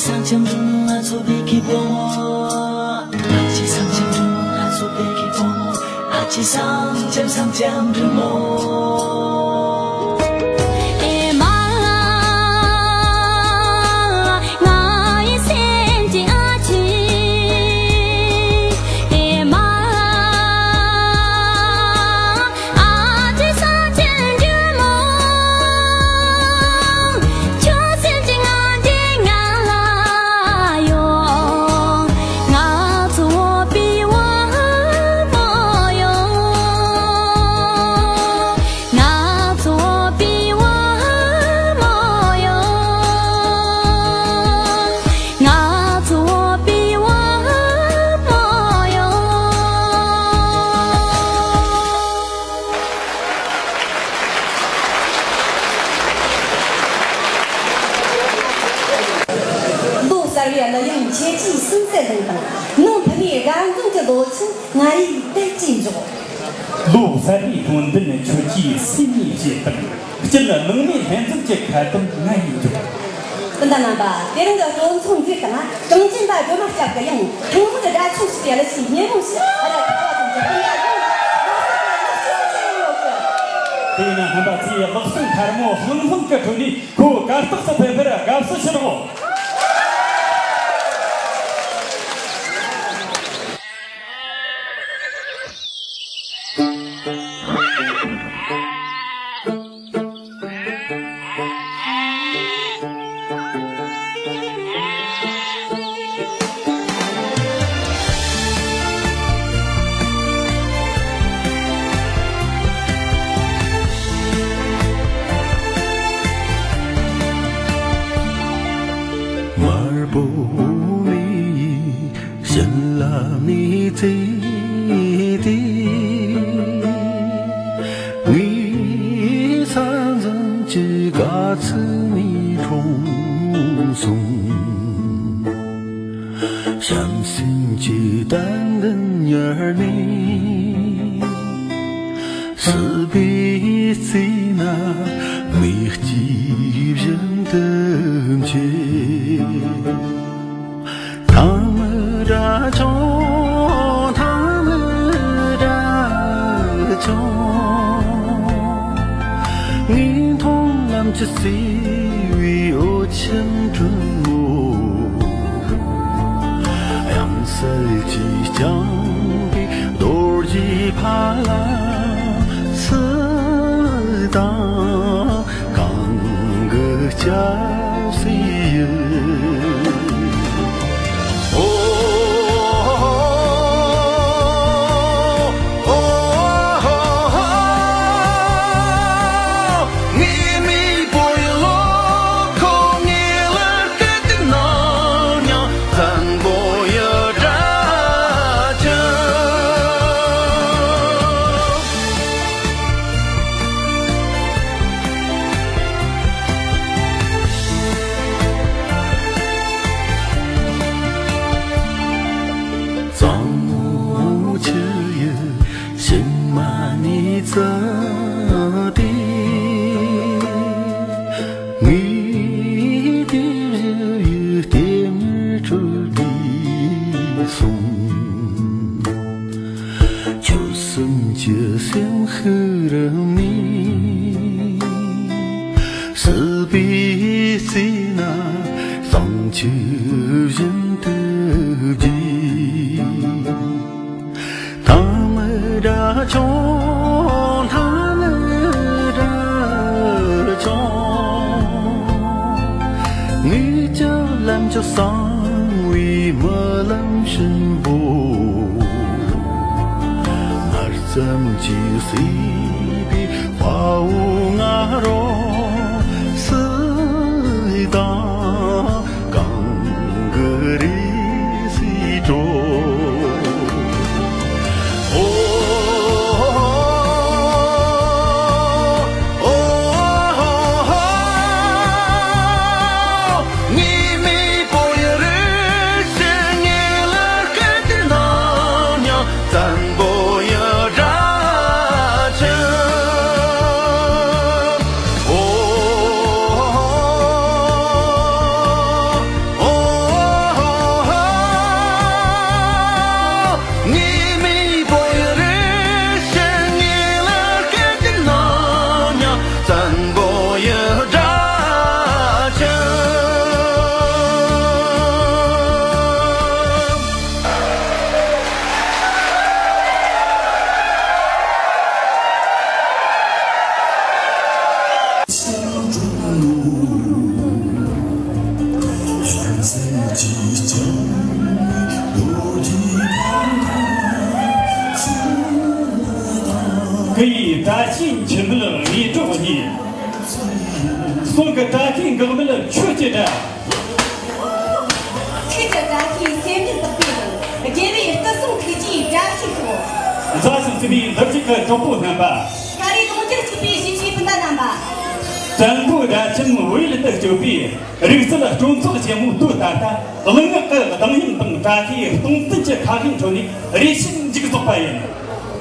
སངས་རྒྱས་འབྲུག་མོ་ང་ཚོ་བོད་ཀྱི་བུ་མོ། ཨ་ཅེ་སངས་རྒྱས་འབྲུག་མོ་ང་ཚོ་བོད་ཀྱི་བུ་མོ། ཨ་ཅེ་སངས་རྒྱས་སངས་རྒྱས་འབྲུག་མོ། ཨེ་མ། ང་ཡི་སེམས་ཀྱི་ཨ་ཅེ། ཨེ་མ། ཨ་ཅེ་སངས་རྒྱས་འབྲུག་མོ། ཁྱོད་སེམས་ཀྱི་ངང་གིས་ང་ལ་ཡོང་། ང་ཚོ་བོད་པའི་བུ་མོ་ཡོང་། ང་ཚོ་བོད་པའི་བུ་མོ་ཡོང་། ང་ཚོ་བོད་པའི་བུ་མོ་ཡོང་། ལོ་གསར་བའི་གླུ་དབྱངས་ཁྱེད་ཀྱིས་སུན་གསལ་གླེང་དང་། ནང་ཕུ་ནུའི་དགའ་འཛུམ་གྱི་ལོ་ཆུང་ང་ཡིས་དལ་གྱིས་འཇོག། ལོ་གསར་བའི་དོན་ལྡན་ཁྱོད་ཀྱིས་སེམས་ནས་བཞེས་དང་། སྤྱིར་ནང་མི་ལྷན་འཛོམས་ཀྱི་ཁ་དན་ང་ཡིས་འཇོག། སྤུན་ཟླ་རྣམ་པ། དེ་རིང་གི་སྤྲོ་ཚོགས་འདིའི་སྟེང་གངས་ཅན་པ་སྒྲོལ་མ་སྐྱབས་ཀྱི་དབྱངས་ཐང་མོ་གི་སྒྲ་ཆུང་ཞིག་གི་གླུ་ཆུང་སྙན་མོ་ཞིག་ཨ་ར་ཁ་བ་དང་གི་སྤུན་ཟླ་ཡོངས་ལ་ལག་སོགས་པ་ལག་ཤེས་ཀྱི་ཡོད་གི། དེས་ན་རྣམ་པ་ཚོས་ལག་ཟུང་ཐལ་མོ་ལྷང་ལྷང་གི་ཁྲོད་ནས་ཁོ་གར་སྟེགས་སུ་ཕེབས་པར་དགའ་བསུ་ཞུ་རོགས། དམར་པོ་མེ་ཡིས་བྱིན་རླབས་ནས་གཙོས་ཏེ། ངའི་ས་འཛིན་གྱི་དགའ་ཚལ་ནས་འཁྲུངས་སོང་། བྱམས་སེམས་ཀྱི་གདན་འདྲེན་གཉེར་ནས། སྲིད་པའི་རྩེ་ན་མེ་ལྕེ་བཞིན་དུ་མཆེད། ཐང་མི་དགྲ་ཆོངས། ཐང་མི་དགྲ་ཆོངས། ངས་མཐོང་ལམ་གྱི་བརྩེ་བའི་འོད་ཆེན་དྲོན་མོ། དབྱངས་གསལ་གྱིས་བརྐྱངས་པའི་རྡོ་རྗེ་ཕ་ལ་སུ་དང་གང་གི་སྐྱབས་སུ་ཡིན། ཨོ། གཙང་མོ་ཆུ་ཡི་ཕྱེ་མ་ནས་བཙགས་ཏེ། ངའི་ལྟེ་བཞི་ཡི་ལྟེ་བར་སྤྲུལ་ཏེ་སོང་། ཁྱོད་སེམས་ཀྱི་སེམས་ཤུགས་རིམ་ནས། སྲིད་པའི་རྩེ་ན་བསང་ཆུ་བཞིན་དུ་རྒྱས། ཐང་མི་དགྲ་ཆོངས། ཐང་མི་དགྲ་ཆོངས། ངའི་སྐྱབས་ལམ་གྱི་གསང་བའི་རྨི་ལམ་ཆེན་པོ། སྔར་ཙམ་གྱི་སྲིད་པའི་དཔའ་བོ་ང་རང་སུ་དང་གང་གི་རེ་སྲིད་འགྲོ། ཨོ། བཀྲ་ཤིས་འཁྱིལ་མེད་དངོས་གྲུབ་བརྙེས། གསུང་གི་བཀྲ་ཤིས་འགག་མེད་ཆོས་ཀྱི་སྒྲ། ཆོས་ཀྱི་བཀྲ་ཤིས་སེམས་ཅན་དག་པའི་དོན། རྒྱལ་བའི་སྐུ་གསུང་ཐུགས་ཀྱི་བཀྲ་ཤིས་ཤོག། མཛའ་ཞིང་བརྩེ་བའི་འདུ་བྱེད་ཀྱི་གྲོགས་པོ་རྣམ་པ། ཤ་རུས་ལོངས་སྤྱོད་གཅིག་པའི་གཞིས་བྱེས་སྤུན་ཟླ་རྣམ་པ། བཙན་པོའི་སྒྲ་ཆེན་བོད་ཡུལ་དུ་བསྐྱོད་པའི་རིག་རྩལ་སྤྲོ་ཚོགས་ཆེན་མོའི་སྟོད་ལྟར་ད། གླུ་ངག་གི་གདངས་དབྱངས་དང་བཀྲ་ཤིས་སྟོང་བཙན་གྱི་ཁ་ཤས་ཁྲོད་ནས་རེ་ཞིག་མཇུག་རྫོགས་པ་ཡིན།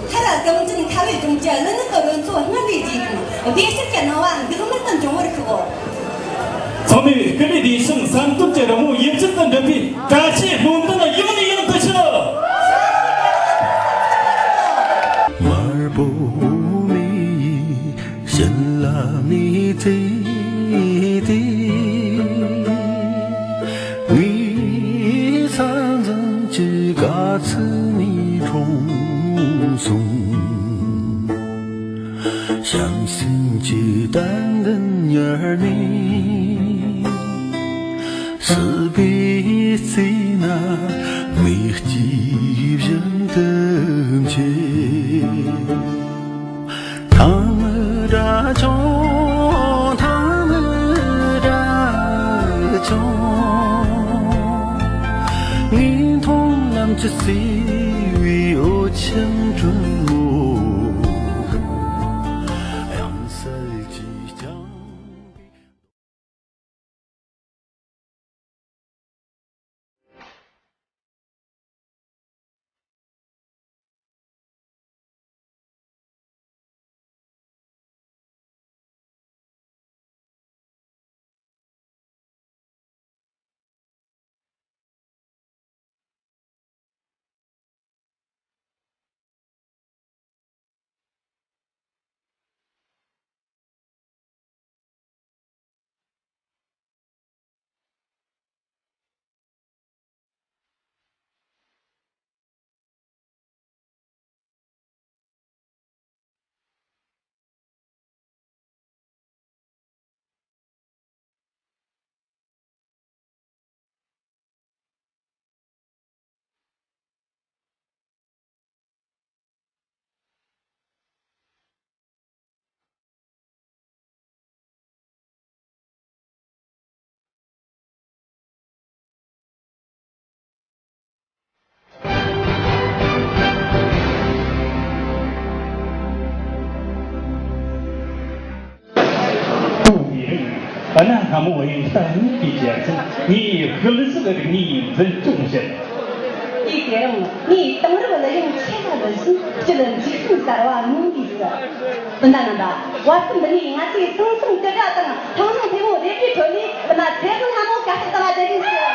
མཐར་སྐུ་མགྲོན་ཁ་བའི་སྒྲོམ་གྱི་གླུ་ངག་གི་རོལ་མཚོ་སྔར་ལས་རྒྱས་ཤིང་བདེ་སྐྱིད་ཀྱི་སྣང་བ་འགག་མེད་དུ་འབྱུང་བར་ཤོག། ཚང་མས་སྐུ་ལུས་བདེ་ཞིང་བསམ་དོན་གྱི་རི་མོ་ཡིད་བཞིན་དུ་འགྲུབ་པའི་བཀྲ་ཤིས་སྨོན་འདུན་ཡང་ནས་ཡང་དུ་ཞུ། དམར་པོ་མི་ཡི་བྱིན་རླབས་ནི་བརྩེ་སྟེ། ངའི་ས་འཛིན་གྱི་དགའ་ཚལ་ནས་འཁྲུངས་སོང་། བྱམས་སེམས་ཀྱི་གདན་འདི་ཉར་ནས། སྲིད་པའི་རྩེ་ན་མེ་སྐྱེས་བཞིན་དུ་མཆེད། ཐང་མི་དགྲ་ཆུང་། ཐང་མི་དགྲ་ཆུང་། ངས་མཐོང་ལམ་གྱི་བསིལ་བའི་འོད་ཆེན་དྲོན་མོ། དབྱངས་གསལ་གྱིས་བསྐྱངས་པའི། སྤུ་གུའི་རིགས། གནའ་སྔ་མོ་དབྱངས་རྟ་གཉིས་ཀྱི་རྒྱལ་མཚན་ངའི་གླུ་གཞས་རིག་གནས་འཛིན་སྐྱོང་བྱེད། དུས་དེ་རིང་ངས་དེང་རབས་གླུ་དབྱངས་ཆེ་ལ་བསླུ་བཞིན་སྤྱི་ལ་འཇིགས་སྐྲག་གསར་བ་མྱོང་དུས་སུ། སྤུན་ཟླ་རྣམ་པ། བར་གསུམ་འདི་ནས་ང་ཚོས་ཟང་ཟིང་དྲི་དགའ་དང་ཐང་སྣང་ཐེ་བོ་རེ་རེའི་ཁྲོད་ནས་སྤུན་ཟླ་ཚེ་དབང་ལྷ་མོ་དཀའ་ཚེགས་དང་བདེ་ལེགས་ཞུ།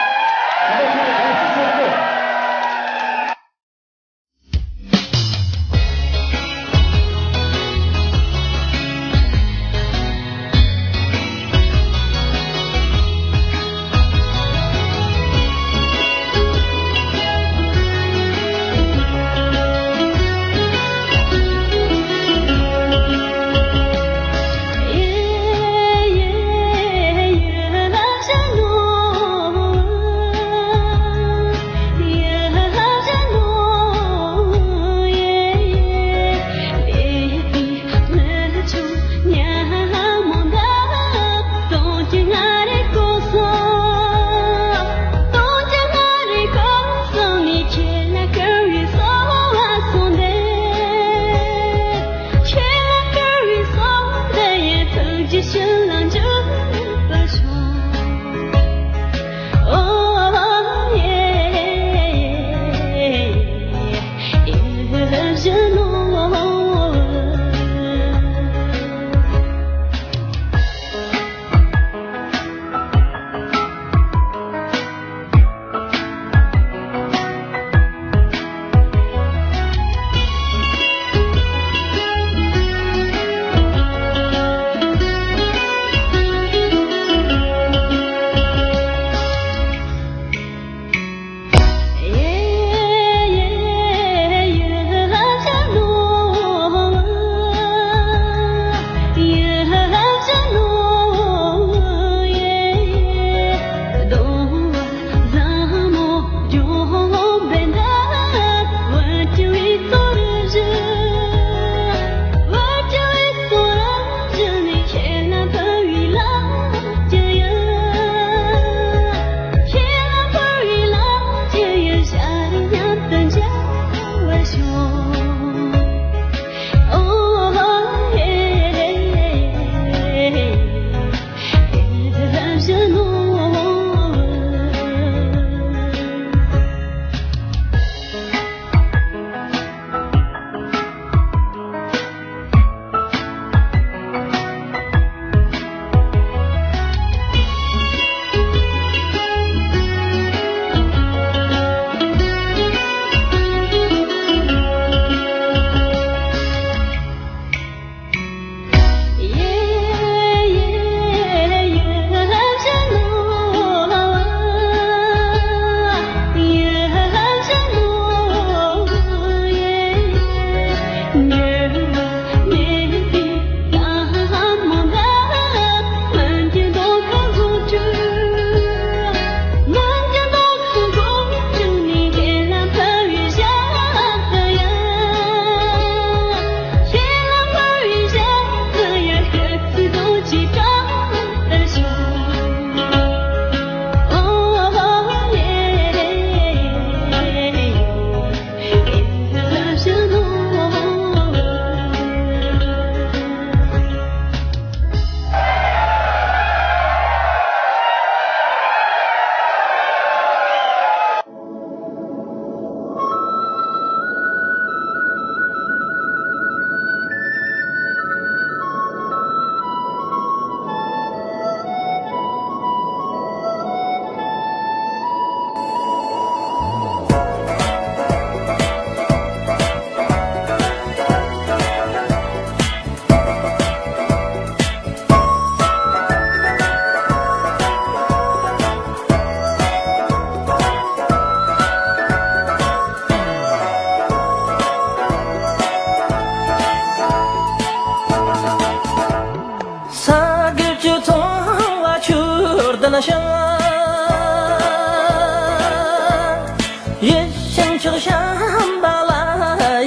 ཕྱག་བྱམས་པ་ལ་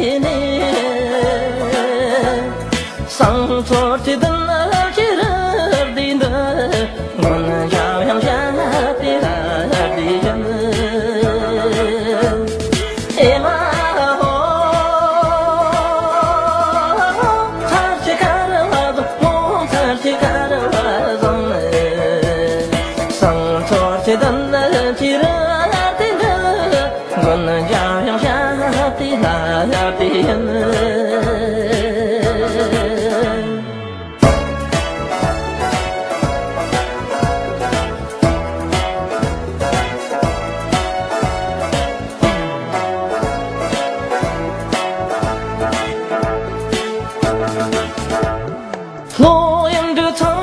ཡིན་ནས། སང་ཚོར་གྱི་དུན་ནི་ཅི་རུ་བསྡུས་འདི། མགོན་སྐྱབས་ཡང་བྱ་དེ་ལ་བསྡུས་ཡིན། ཨེ་མ་ཧོ། ཚར་གྱི་ཀ་རུ་བ་བཟང་། ཚར་གྱི་ཀ་རུ་བ་བཟང་། སང་ཚོར་གྱི་དུན་ནི་ཅི་རུ་བསྡུས་འདི། མགོན་སྐྱབས་ཡང་བྱ་དེ་ལ་བསྡུས་ཡིན། ལྷོ་ཡང་འབྲུ་ཚང་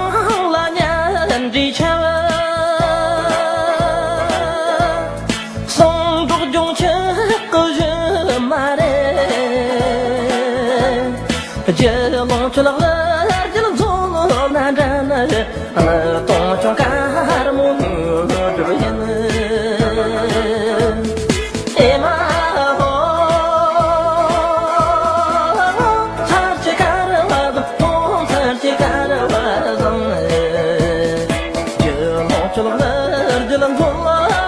ལ་གཉེན་སྒྲིག་ཆེ་བ། སང་འབྲོག་ལྗོངས་ཆེ་གི་གཞི་མ་རེད། རྒྱུ་ལོངས་སྤྱོད་ལག་ལ་རྒྱུ་མཚོ་ལ་འདྲ་ན། སྟོང་ཆུང་དཀར་མོ་ནུ་སྒྲུབ་ཡིན། ཨེ་མ་ཧོ། ཚར་གྱི་ཀ་རུ་བ་བཟང་། ཚར་གྱི་ཀ་རུ་བ་བཟང་། རྒྱུ་ལོངས་སྤྱོད་ལག་ལ་རྒྱུ་ལ་མཚོ་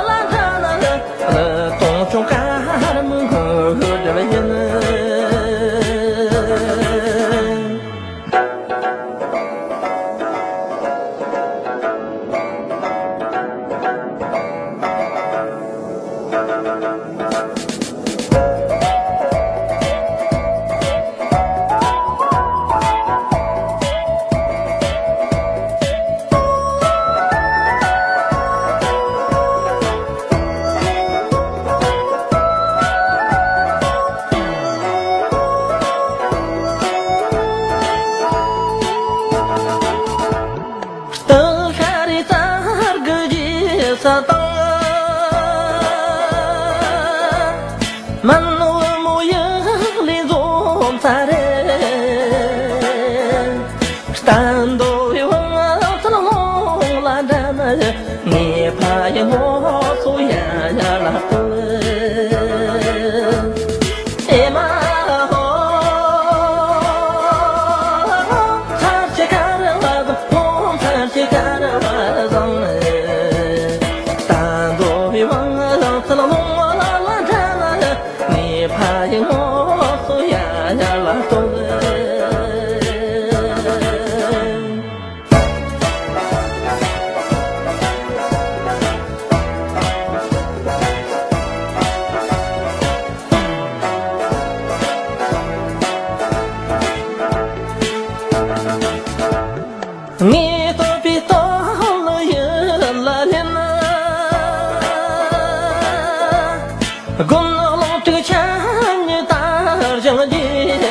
ལ་འདྲ་ན། སྟོང་ཆུང་དཀར་མོ་ནུ་སྒྲུབ་ཡིན། སྟག་ཤ་རི་རྩ་དགུ་རྗེས་ས་དང་། མན་བུ་མོ་ཡུལ་ལས་འཛོམས་ས་རེད། བསྟན་རྡོ་བའི་བང་ཚལ་ལོང་ལ་འགྲམ། ངའི་ཕ་ཡི་ངོ་སོ་ཡ་ཡ་ལ་བསྟོད། ཨེ་མ་ཧོ། ཚར་གྱི་ཀ་རུ་བ་བཟང་། ཚར་གྱི་ཀ་རུ་བ་བཟང་། བསྟན་རྡོ་བའི་བང་ཚལ་ལོང་ལ་འགྲམ། ངའི་ཕ་ཡི་ངོ་སོ་ཡ་ཡ་ལ་བསྟོད། ངས་བསྟོད་པའི་སྟོད་ལུང་ཡུལ་ལ་ལེན། དགུན་གླང་དྲུག་ཆ་ཉི་ལྟར་བཞེངས་རྗེས།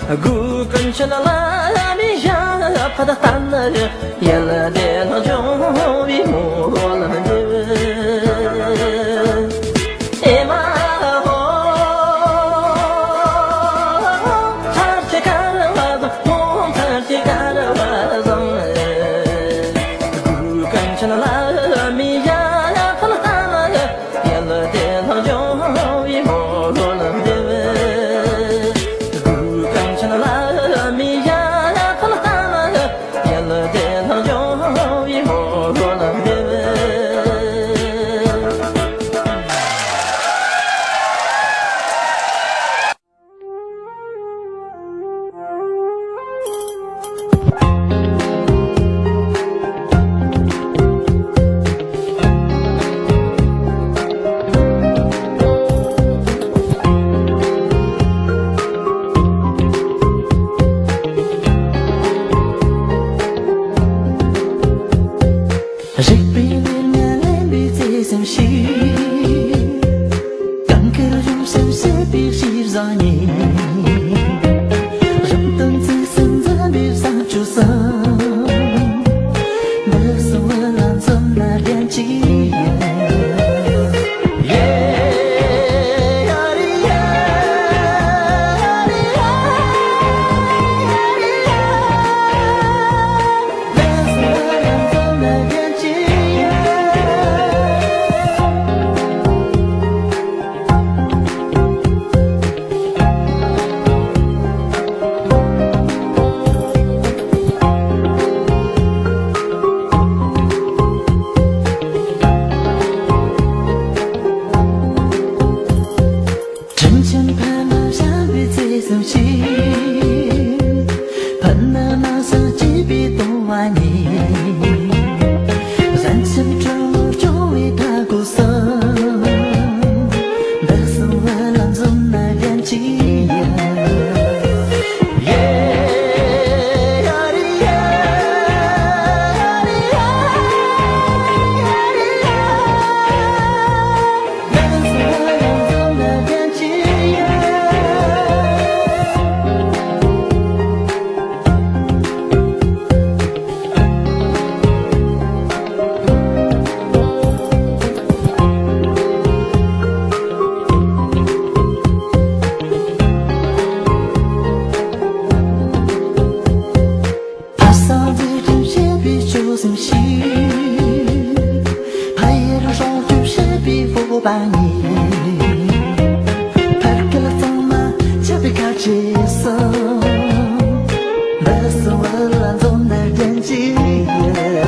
དགུ་ཀུན་མཁྱེན་བླ་མའི་ཞབས་ཕུད་བསྟེན། ཡུལ་བདེ་ལྷིང་འབྱུང་བའི་སྨོན་ལམ་འདེབས། ཨེ་མ་ཧོ། ཚར་གྱི་ཀ་རུ་བ་བཟང་། ཚར་གྱི་ཀ་རུ་བ་བཟང་། དགུ་ཀུན་མཁྱེན་བླ་མའི་ཞབས་ཕུད་བསྟེན། ཡུལ་བདེ་ལྷིང་འབྱུང་བའི་སྨོན་ལམ་འདེབས། དགུ་ཀུན་མཁྱེན་བླ་མའི་ཞབས་ཕུད་བསྟེན། ཡུལ་བདེ་ལྷིང་འབྱུང་བའི་སྨོན་ལམ་འདེབས། ཕར་སྐད་ལ་ཚང་མ་ཆབ་པའི་ཁ་ཆེ་སོང་། འདི་སོང་བ་ལ་འཛོམས་ན་དྲན་གྱི་ཡོད།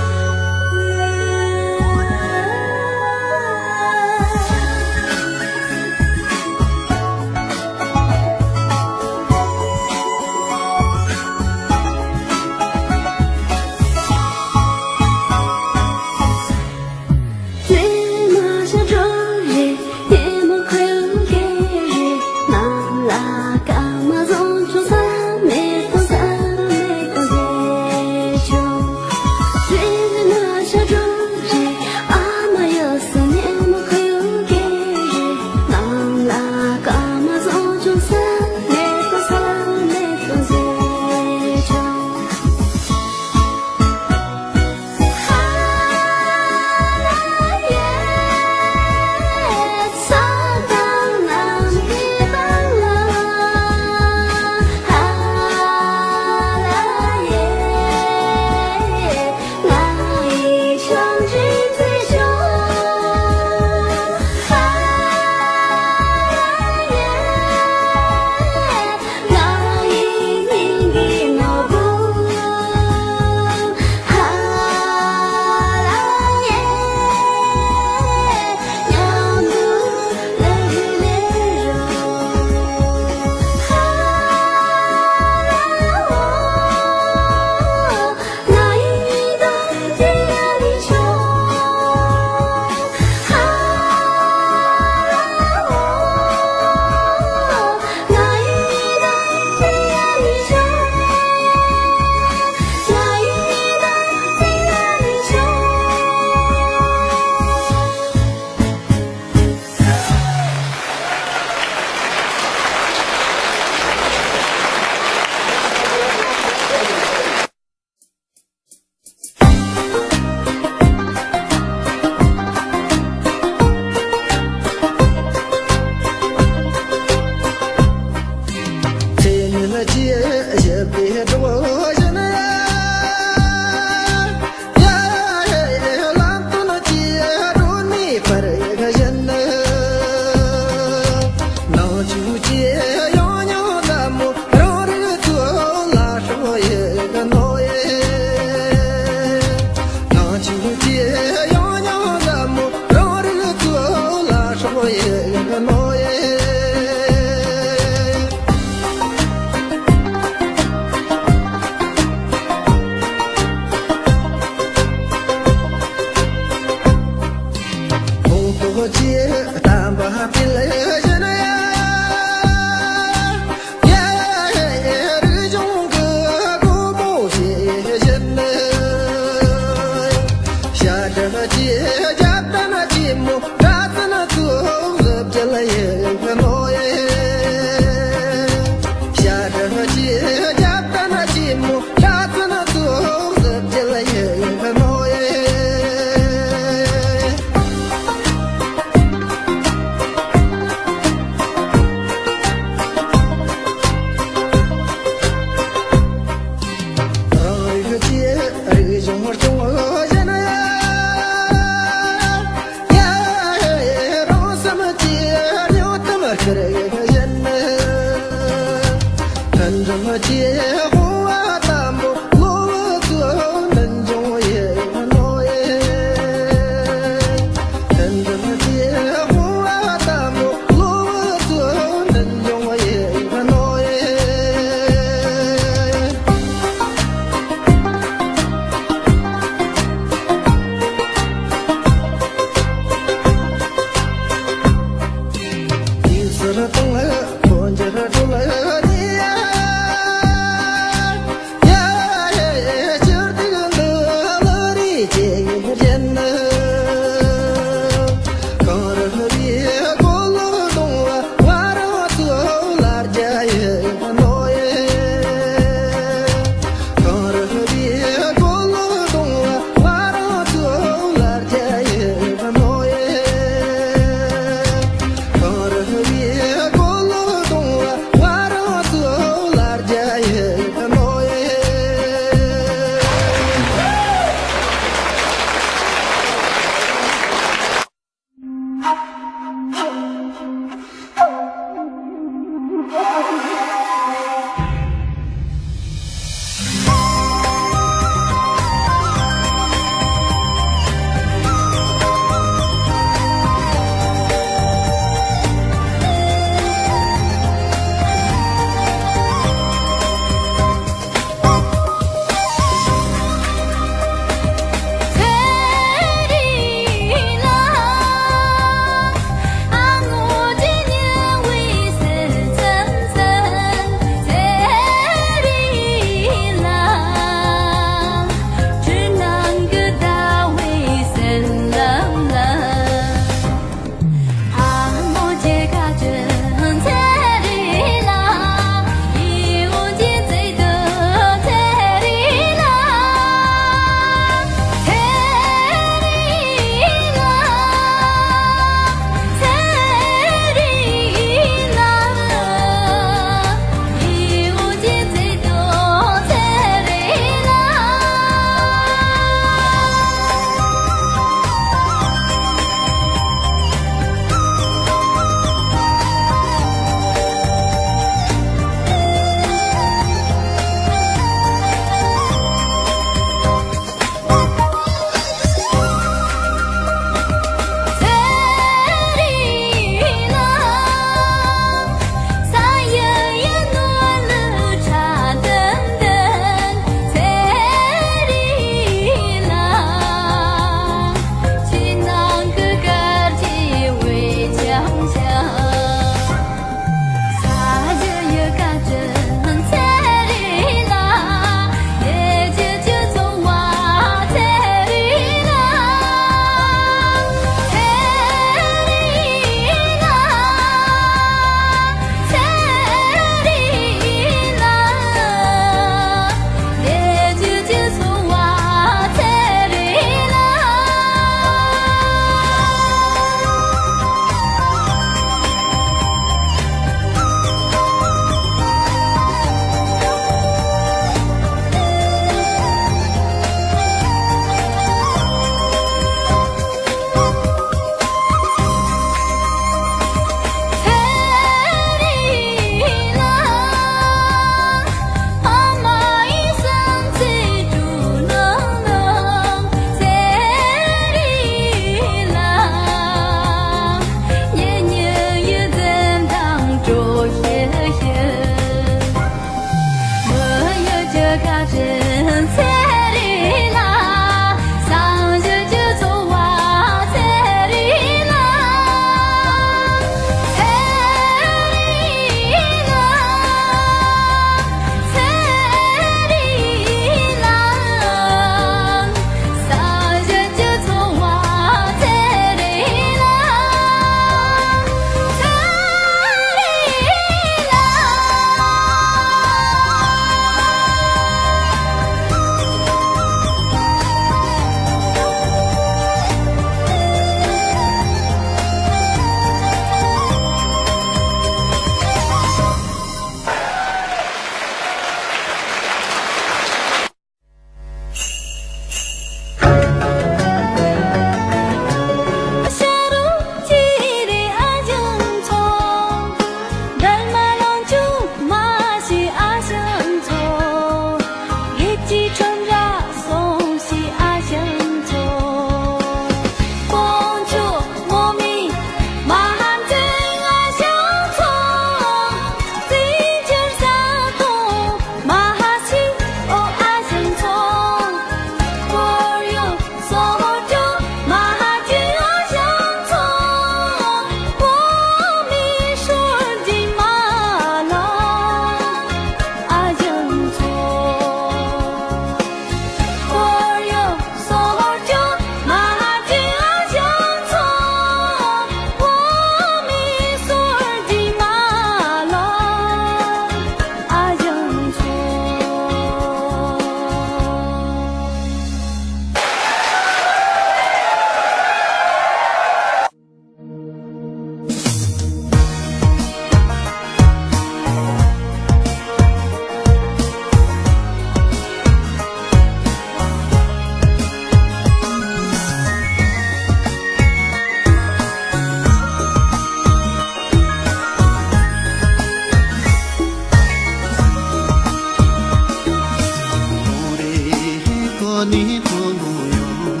ནི་ཐུང་ངུ་ཡོང་།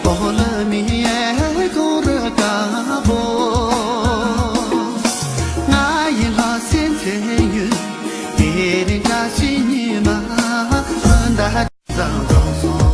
ཨོ་ལ་མི་ཡའི་ཀོ་ར་ཀ་བོ། ང་ཡི་ལྷ་སྲིན་ཚེ་ཡུལ། དེ་རིང་བཀྲ་ཤིས་ཉི་མ་ཟླ་བཟང་བཟང་སོང་།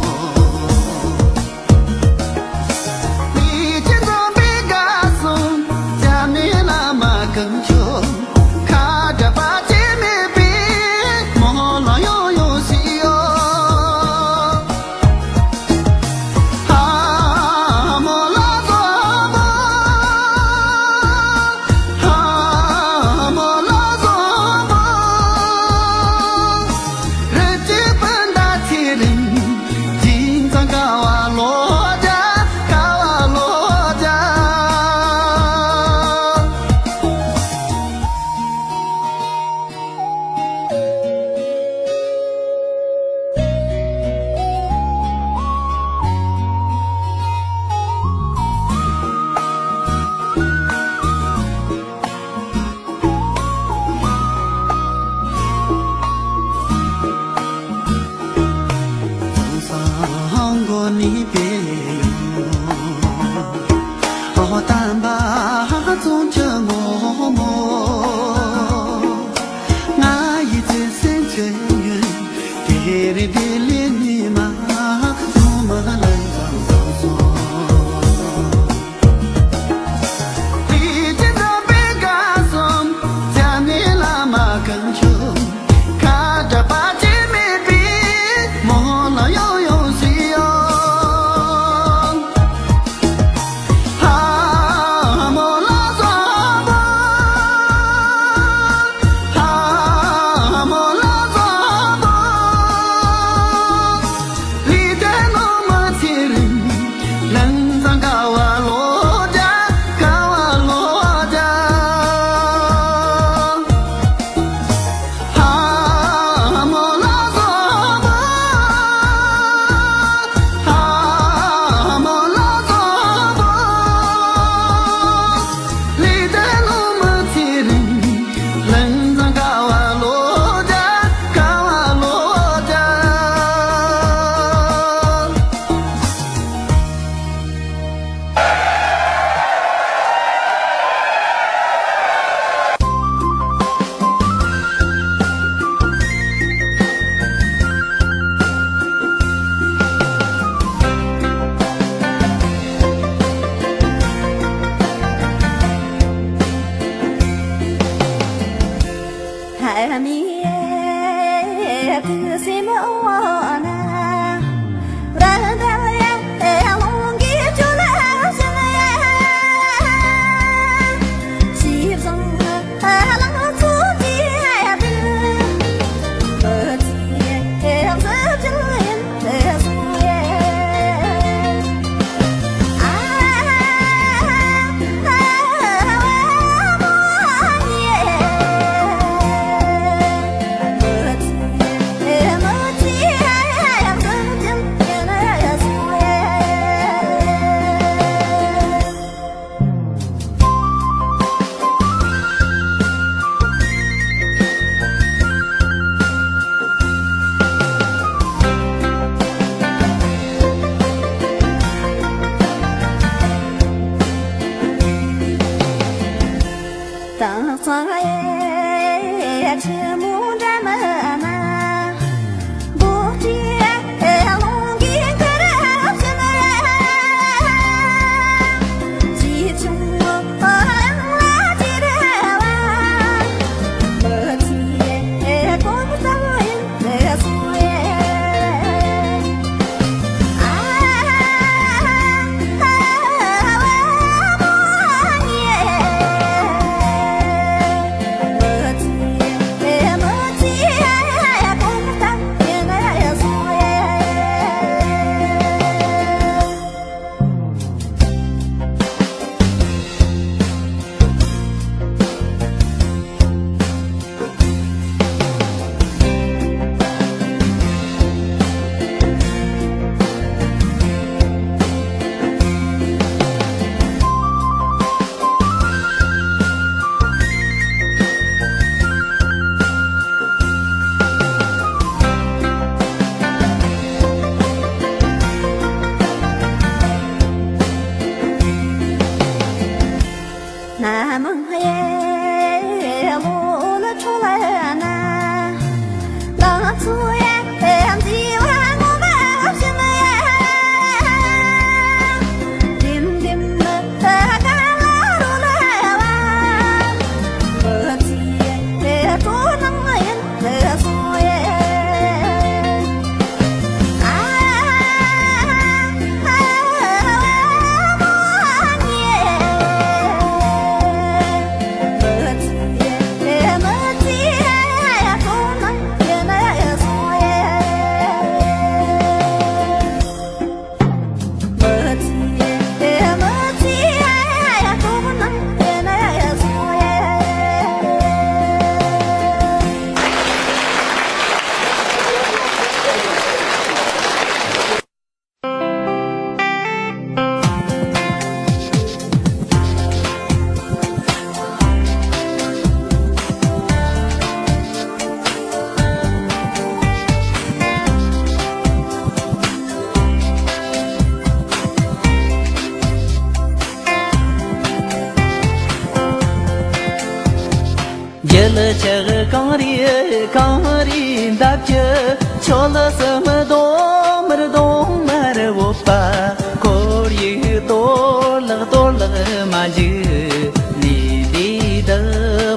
ལ་ཆགས་གངས་རི་གངས་རི་འདབས་ཀྱི་ཆོལ་གསུམ་གདོང་དམར་གདོང་དམར་བོད་པ། ཁོར་ཡུག་གཏོར་བརླག་གཏོར་བརླག་མ་འཇིགས། ལི་ལི་བདག་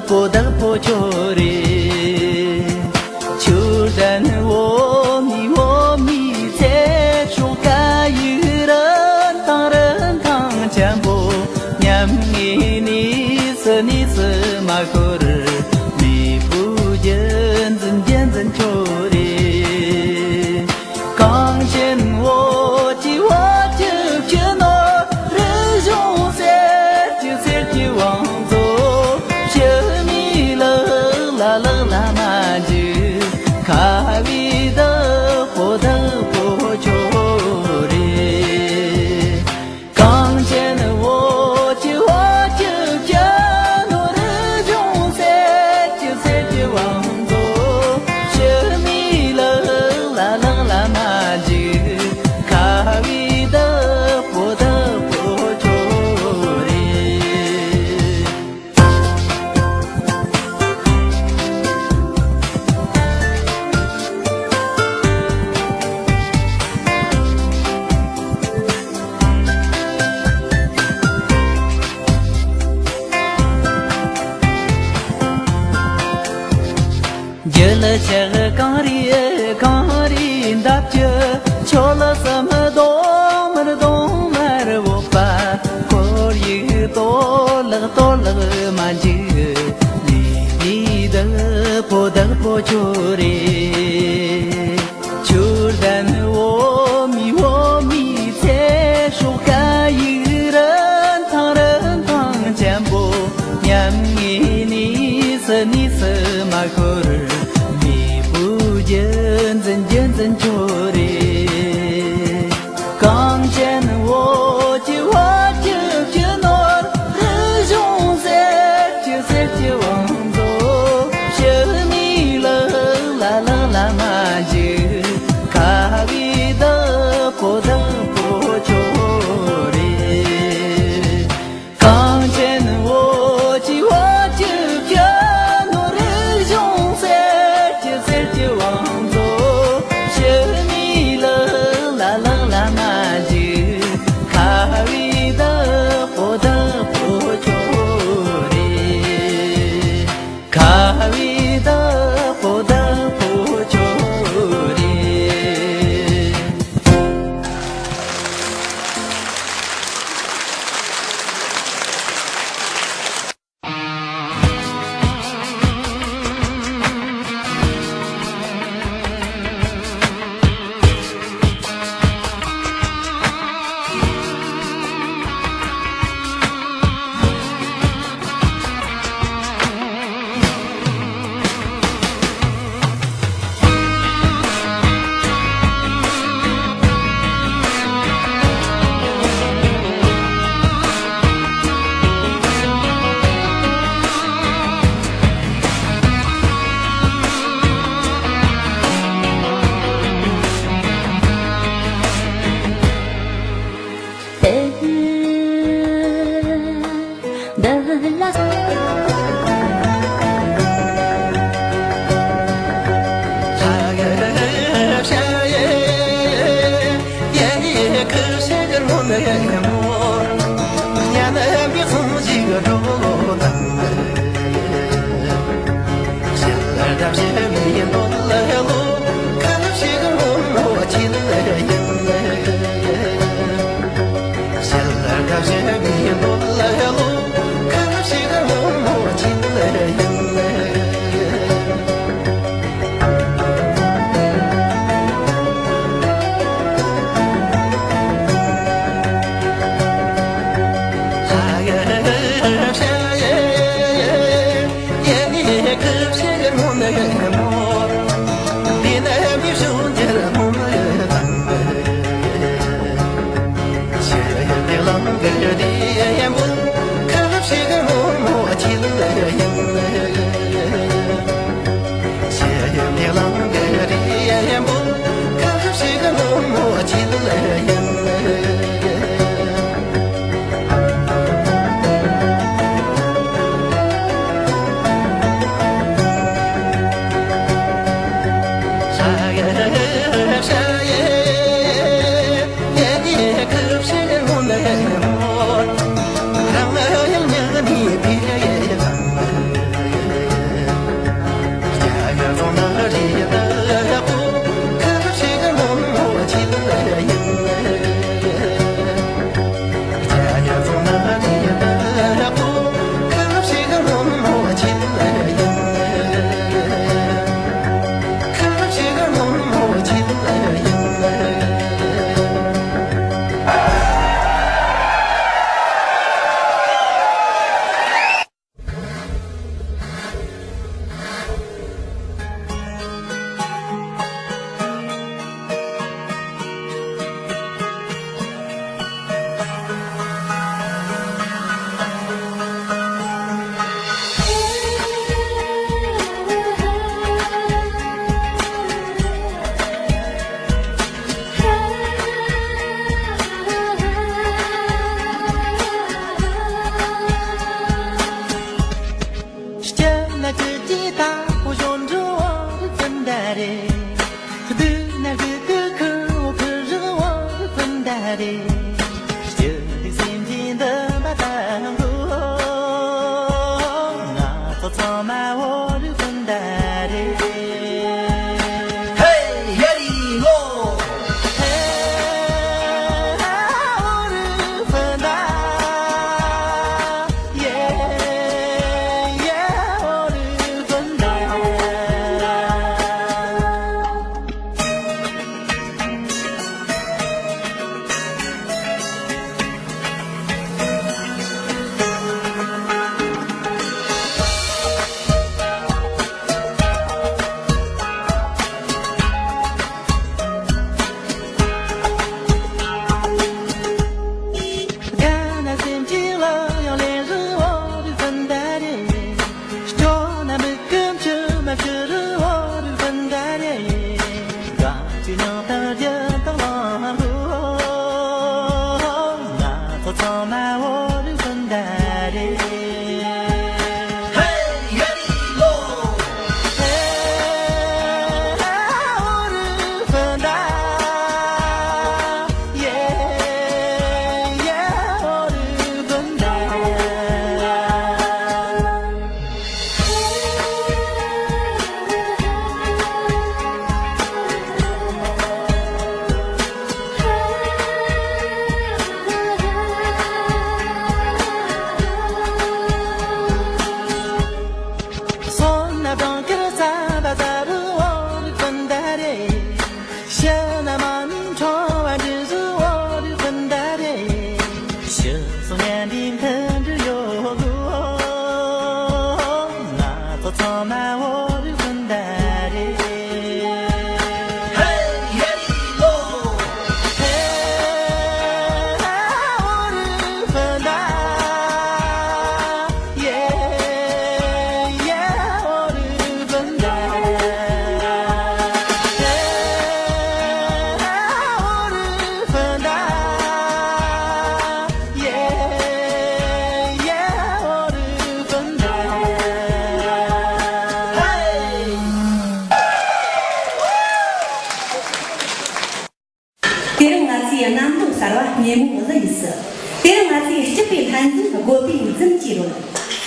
པོ་བདག་པོ་ཁྱོད་རེད། ཆུ་ལྡན་འོ་མའི་འོ་མའི་ཚལ་སོགས་ཀ་ཡུག་རིན་ཐང་རིན་ཐང་ཆེན་པོ། ཉམ་ངའི་གནས་སུ་གནས་སུ་མ་ཤོར། མེས་པོའི་རྒྱུད་འཛིན་རྒྱུད་འཛིན་ཁྱོད་རེད། གངས་ཅན་བོད་ཀྱི་བོད་ཀྱི་སྤྱི་ནོར་རིག་གཞུང་གསེར་གྱི་གསེར་གྱི་བང་མཛོད། ཕྱི་མའི་ལག་ལ་ལག་ལ་མ་འཇུག་ཁ་བའི་བདག་པོ་བདག་པོ་ཁྱོད་རེད། གངས་ཅན་བོད་ཀྱི་བོད་ཀྱི་སྤྱི་ནོར་རིག་གཞུང་གསེར་གྱི་གསེར་གྱི་བང་མཛོད། ཕྱི་མའི་ལག་ལ་ལག་ལ་མ་འཇུག་ཁ་བའི་བདག་པོ་བདག་པོ་ཁྱོད་རེད། རྒྱུད་ལ་ཆགས་གངས་རི་གངས་རི་འདབས་ཀྱི་ཆོལ་གསུམ་གདོང་དམར་གདོང་དམར་བོད་པ། ཁོར་ཡུག་གཏོར་བརླག་གཏོར་བརླག་མ་འཇིགས། ལི་ལི་བདག་པོ་བདག་པོ་ཁྱོད་རེད། ཆུ་ལྡན་འོ་མའི་འོ་མའི་ཚལ་སོགས་ཀ་ཡུག་རིན་ཐང་རིན་ཐང་ཆེན་པོ། ཉམ་ངའི་གནས་སུ་གནས་སུ་མ་ཤོར། མེས་པོའི་རྒྱུད་འཛིན་རྒྱུད་འཛིན་ཁྱོད་རེད། གངས་ཅན་བོད་ཀྱི་བོད་ཀྱི་སྤྱི་ནོར་རིག་གཞུང་གསེར་གྱི་གསེར་གྱི་བང་མཛོད། ཕྱི་མའི་ལག་ལ་ལག་ལ་མ་འཇུག་ཁ་བའི་བདག་པོ་བདག་པོ་ཁྱོད་རེད། གངས་ཅན་བོད་ཀྱི་བོད་ཀྱི་སྤྱི་ནོར་རིག་གཞུང་གསེར་གྱི་གསེར་གྱི་བང་མཛོད། ཕྱི་མའི་ལག་ལ་ལག་ལ་མ་འཇུག་ཁ་བའི་བདག་པོ་བདག་པོ་ཁྱོད་རེད། ཁ་བའི་བདག་པོ་བདག་པོ་ཁྱོད་རེད། དེ་རིང་ང་ཚོའི་གནམ་ལོ་གསར་བ་ཉིན་མོ་གླུ་ཡིས་སུ། དེ་རིང་ང་ཚོའི་སྐྱིད་པའི་ལྷན་འཛོམས་དགོད་པའི་རྫུན་གྱིས་རོལ།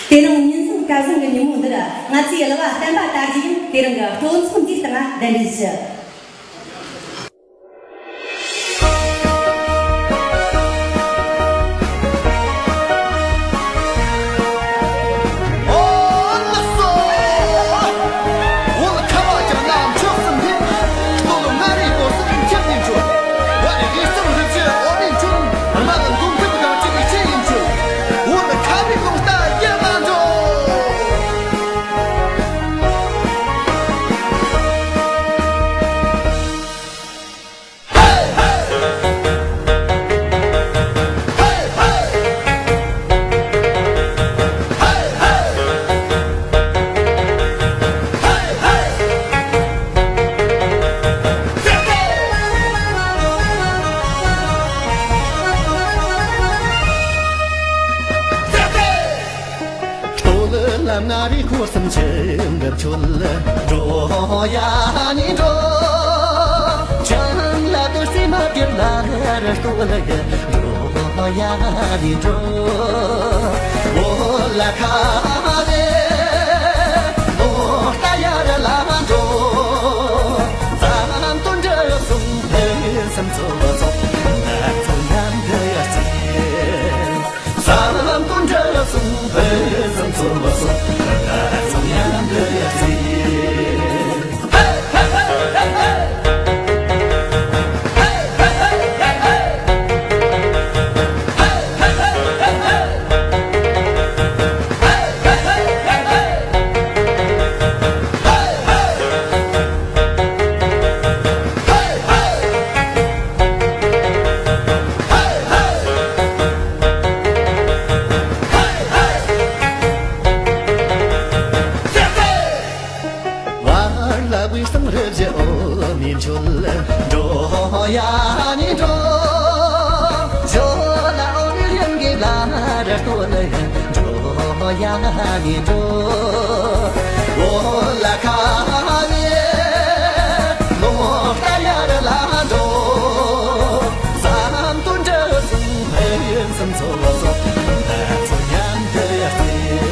དེ་རིང་ཉིན་གསུམ་སྐར་བཟང་གི་ཉིན་མོ་འདིར་ང་ཚོའི་གླུ་བ་བསྟན་པ་དར་རྒྱས་ཡང་དེ་རིང་གི་སྤྲོ་ཚོགས་འདིའི་སྟེང་ལ་གདན་འདྲེན་ཞུ། སྟོད་ལ་མངའ་རིས་འཁོར་གསུམ་ཆེན་པོའི་ཁྱོད་འགྲོ་ཡ་ནི་འགྲོ། ཆང་ལ་དུ་སྲིད་མ་དེར་ལ་ར་སྟོད་ལ་འགྲོ་ཡ་ནི་འགྲོ། འོ་ལ་ཁ་རེ་ལོ་ལྟ་ཡ་ར་ལ་འགྲོ། ཙམ་དུ་འདྲ་གསུམ་ཕན་སེམས་ཚོ་ཚོ་ང་ཚོ་མཉམ་དུ་ཡ་སྲིད། ས་ལམ་དུ་འདྲ་གསུམ་ཕན་ཚུན་ཚོར་བ་སོགས་ང་ཚོ་མཉམ་དུ་ཡར་བརྩིས། བར་ལ་བུས་སང་རི་བཞི་འོ་མའི་འཕྲོད་འགྲོ་ཡ་ནི་འགྲོ། ཞོ་ལ་འོ་མའི་གླིང་གི་ལ་ར་སྟོད་ལ་འགྲོ་ཡ་ནི་འགྲོ། འོ་ལ་ཁ་ལེ་ལོ་ལྟ་ཡ་ར་ལ་འགྲོ། བསམ་དོན་འདྲ་གསུམ་ཕན་སེམས་ཚོ་བ་སོགས་ང་ཚོ་མཉམ་དུ་ཡར་བརྩིས།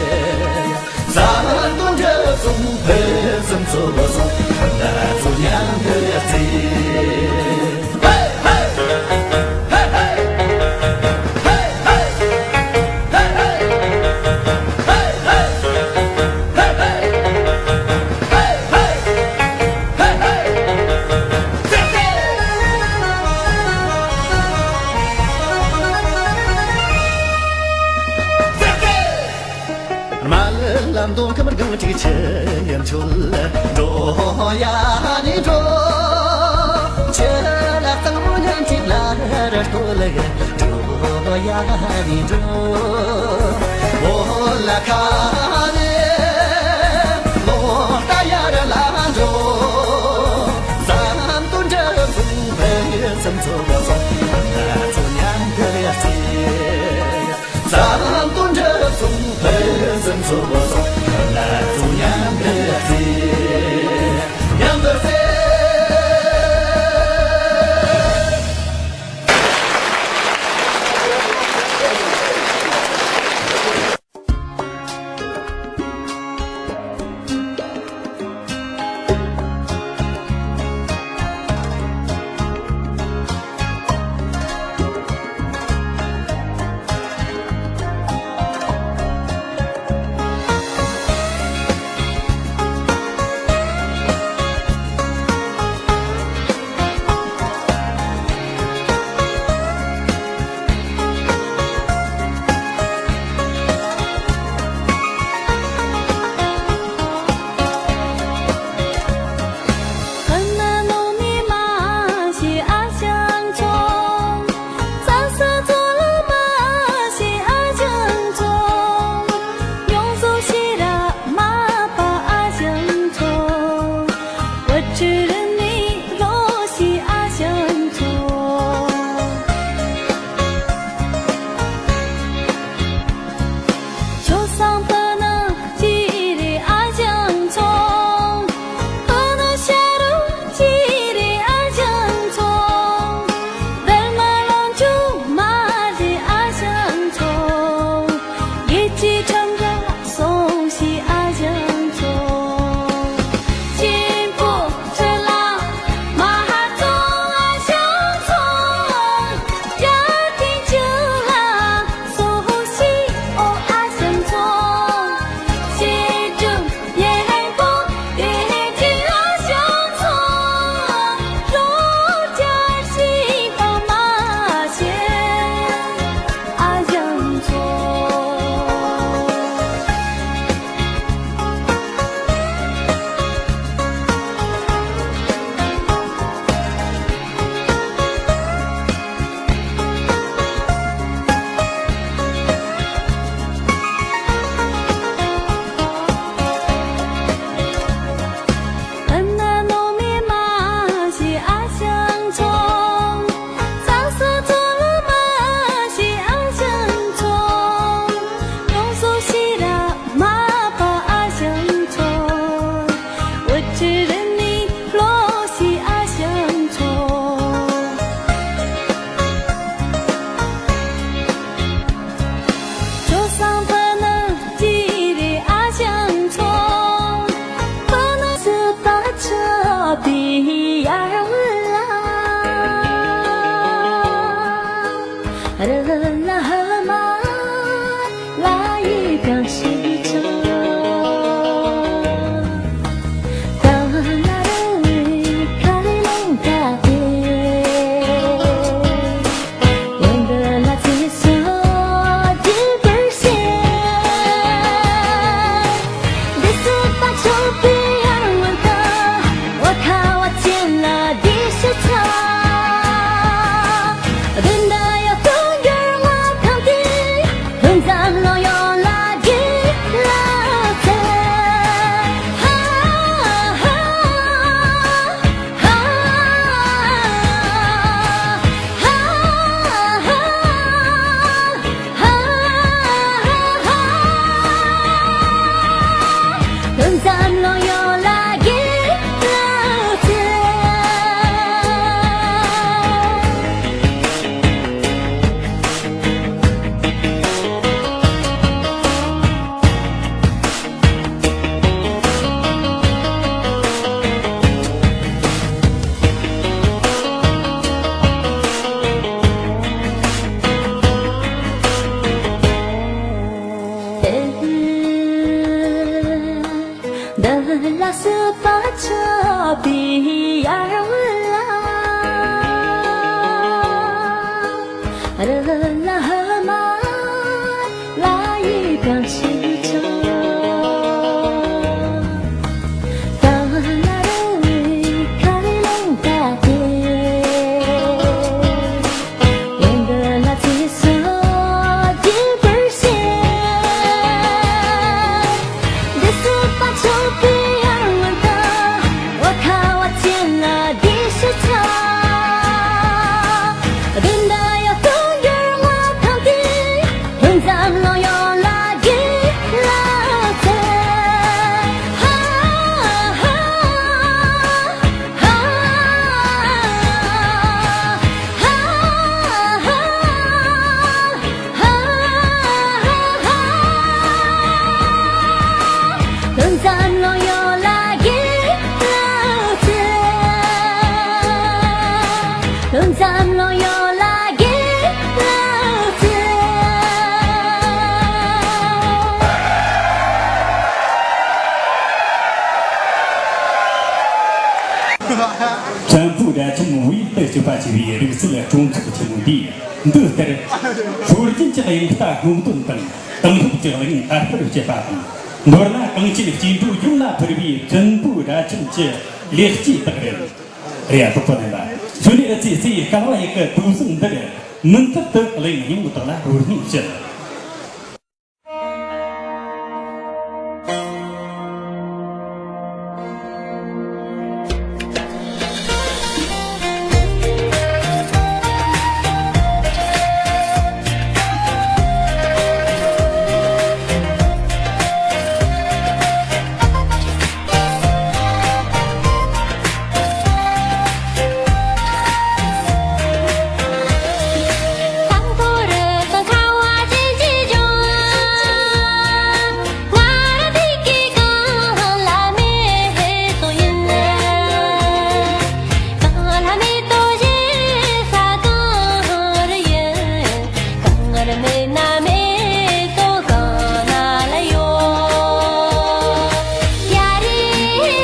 བསམ་དོན་འདྲ་གསུམ་ཕན་སེམས་ཚོ་བ་སོགས་ང་ཚོ་མཉམ་དུ་ཡར་བརྩིས། རྨ་ལ་ལམ་མདོ་ཁམས་སྒང་དྲུག་ཆུ་ཡི་མཆོད་འགྲོ་ཡ་ནི་འགྲོ། ཆུ་ལ་གཙང་མོ་ཉམས་ཅིག་ལ་ར་སྟོད་ལ་འགྲོ་ཡ་ནི་འགྲོ། འོ་ལ་ཁ་ནི་ལོ་ལྟ་ཡ་ར་ལ་འགྲོ། བསམ་དོན་འདྲ་གསུམ་ བསམ་བློ་ཡོད་ལ་དགེ་ལགས་ཚེ། བཙན་པོའི་སྒྲ་ཆེན་བོད་དུ་སྤྱོད་པ་བྱས་པའི་རིག་རྩལ་སྲུང་སྐྱོབ་ཆེན་མོ་འདིས། འདི་ལྟར། སྲོལ་རྒྱུན་གྱི་དབྱངས་རྟ་སྔོག་འདོན་དང་། དེང་རབས་ཀྱི་གླུ་དབྱངས་དར་སྤེལ་བྱེད་པ་དང་། མདོར་ན་གངས་ཅན་སྐྱེ་འགྲོ་ཡོངས་ལ་ཕུལ་བའི་བཙན་པོའི་སྒྲ་ཆེན་གྱི་ལེགས་སྐྱེས་དག་རེད། རེད་ཡ། གྲོགས་པོ་རྣམ་པ། ཞུ་ནས་ཨ་ཙི་ཙི་ཡི་སྐལ་བ་ཡག་གི་དུས་བཟང་འདིར་མུ་མཐུད་དུ་གླུ་དབྱངས་སྙན་མོ་དག་ལ་རོལ་སྙིང་བྱེད། གངས་དཀར་མེ་ན་མེ་ཏོག་གང་ན་ལ་ཡོད། ཡ་རེ་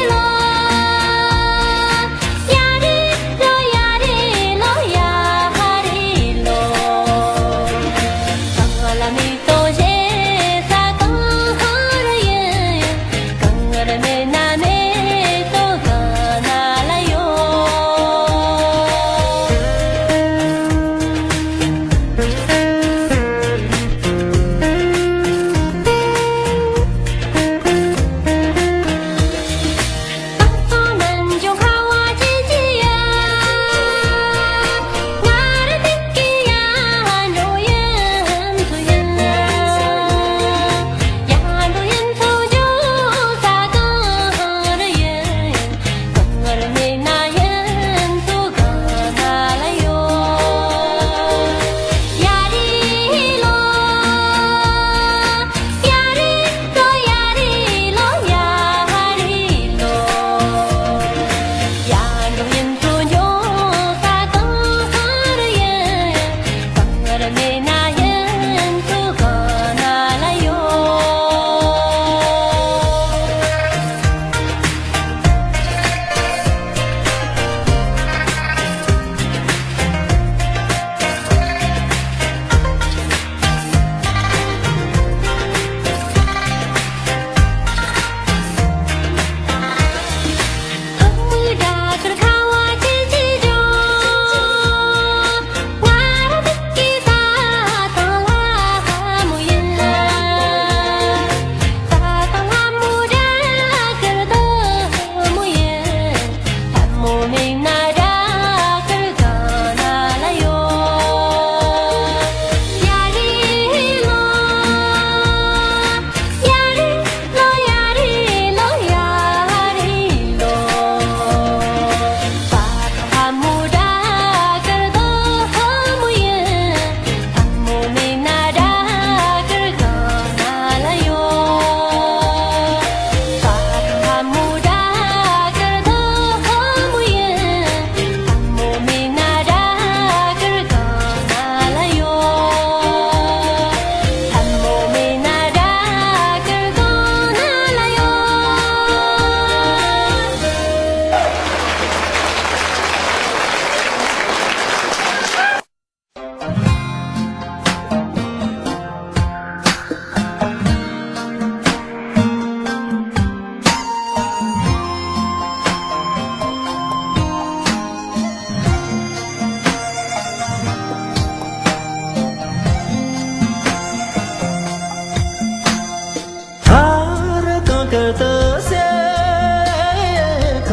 ལོ། ཡ་རེ་ལོ། ཡ་རེ་ལོ། ཡ་རེ་ལོ། གངས་ལ་མེ་ཏོག་བཞད་ས་གངས་ཡིན། གངས་དཀར་མེ་ན་མེ་ཏོག་གང་ན་ལ་ཡོད། ཐར་གང་གར་དུ་སེ་ག་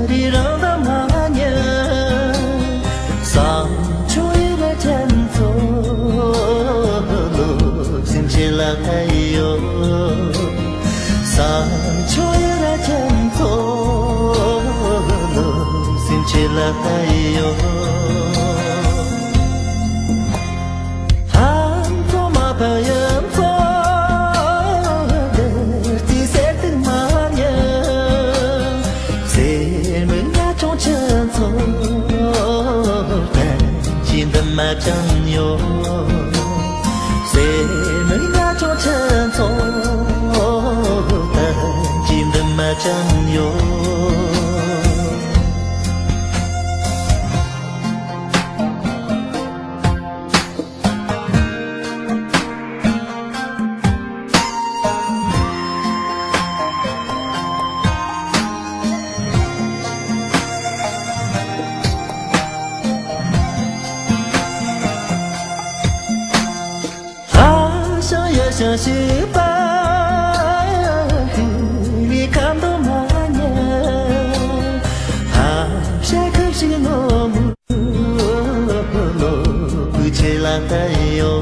རི་རང་དུ་མ་ཉལ། ས་ཆུ་ཡི་ལ་ཅན་ཚོ་ལོ་སེམས་ཅན་ལ་ཕན་ཡོད། ས་ཆུ་ཡི་ལ་ཅན་ཚོ་ལོ་སེམས་ཅན་ལ་ཕན་ཡོད། ལྷ་མཚོ་མ་ཕན་ཡུལ་མཚོ། དེར་རྩིས་གསེར་ཐིག་མ་ཉལ། གསེར་མིག་ཉ་ཆུང་ཆུང་ཚོ། ཕན་ མ་ཅང་ཡོད། སེམས་ནང་ང་ཚོ་ཁྱེད་ཚོ་ད་ཅི་འདི་མ་ཅང་ཡོད། ཨ་ཞང་ཡ་ཞང་ཤི་པ་ཧི་ལི་ཁམ་དུ་མ་ཉ། ཨ་ཞ་ཁབ་ཤིག་ནོ་མུ་ལོ་བུ་ཆེ་ལ་ད་ཡོ།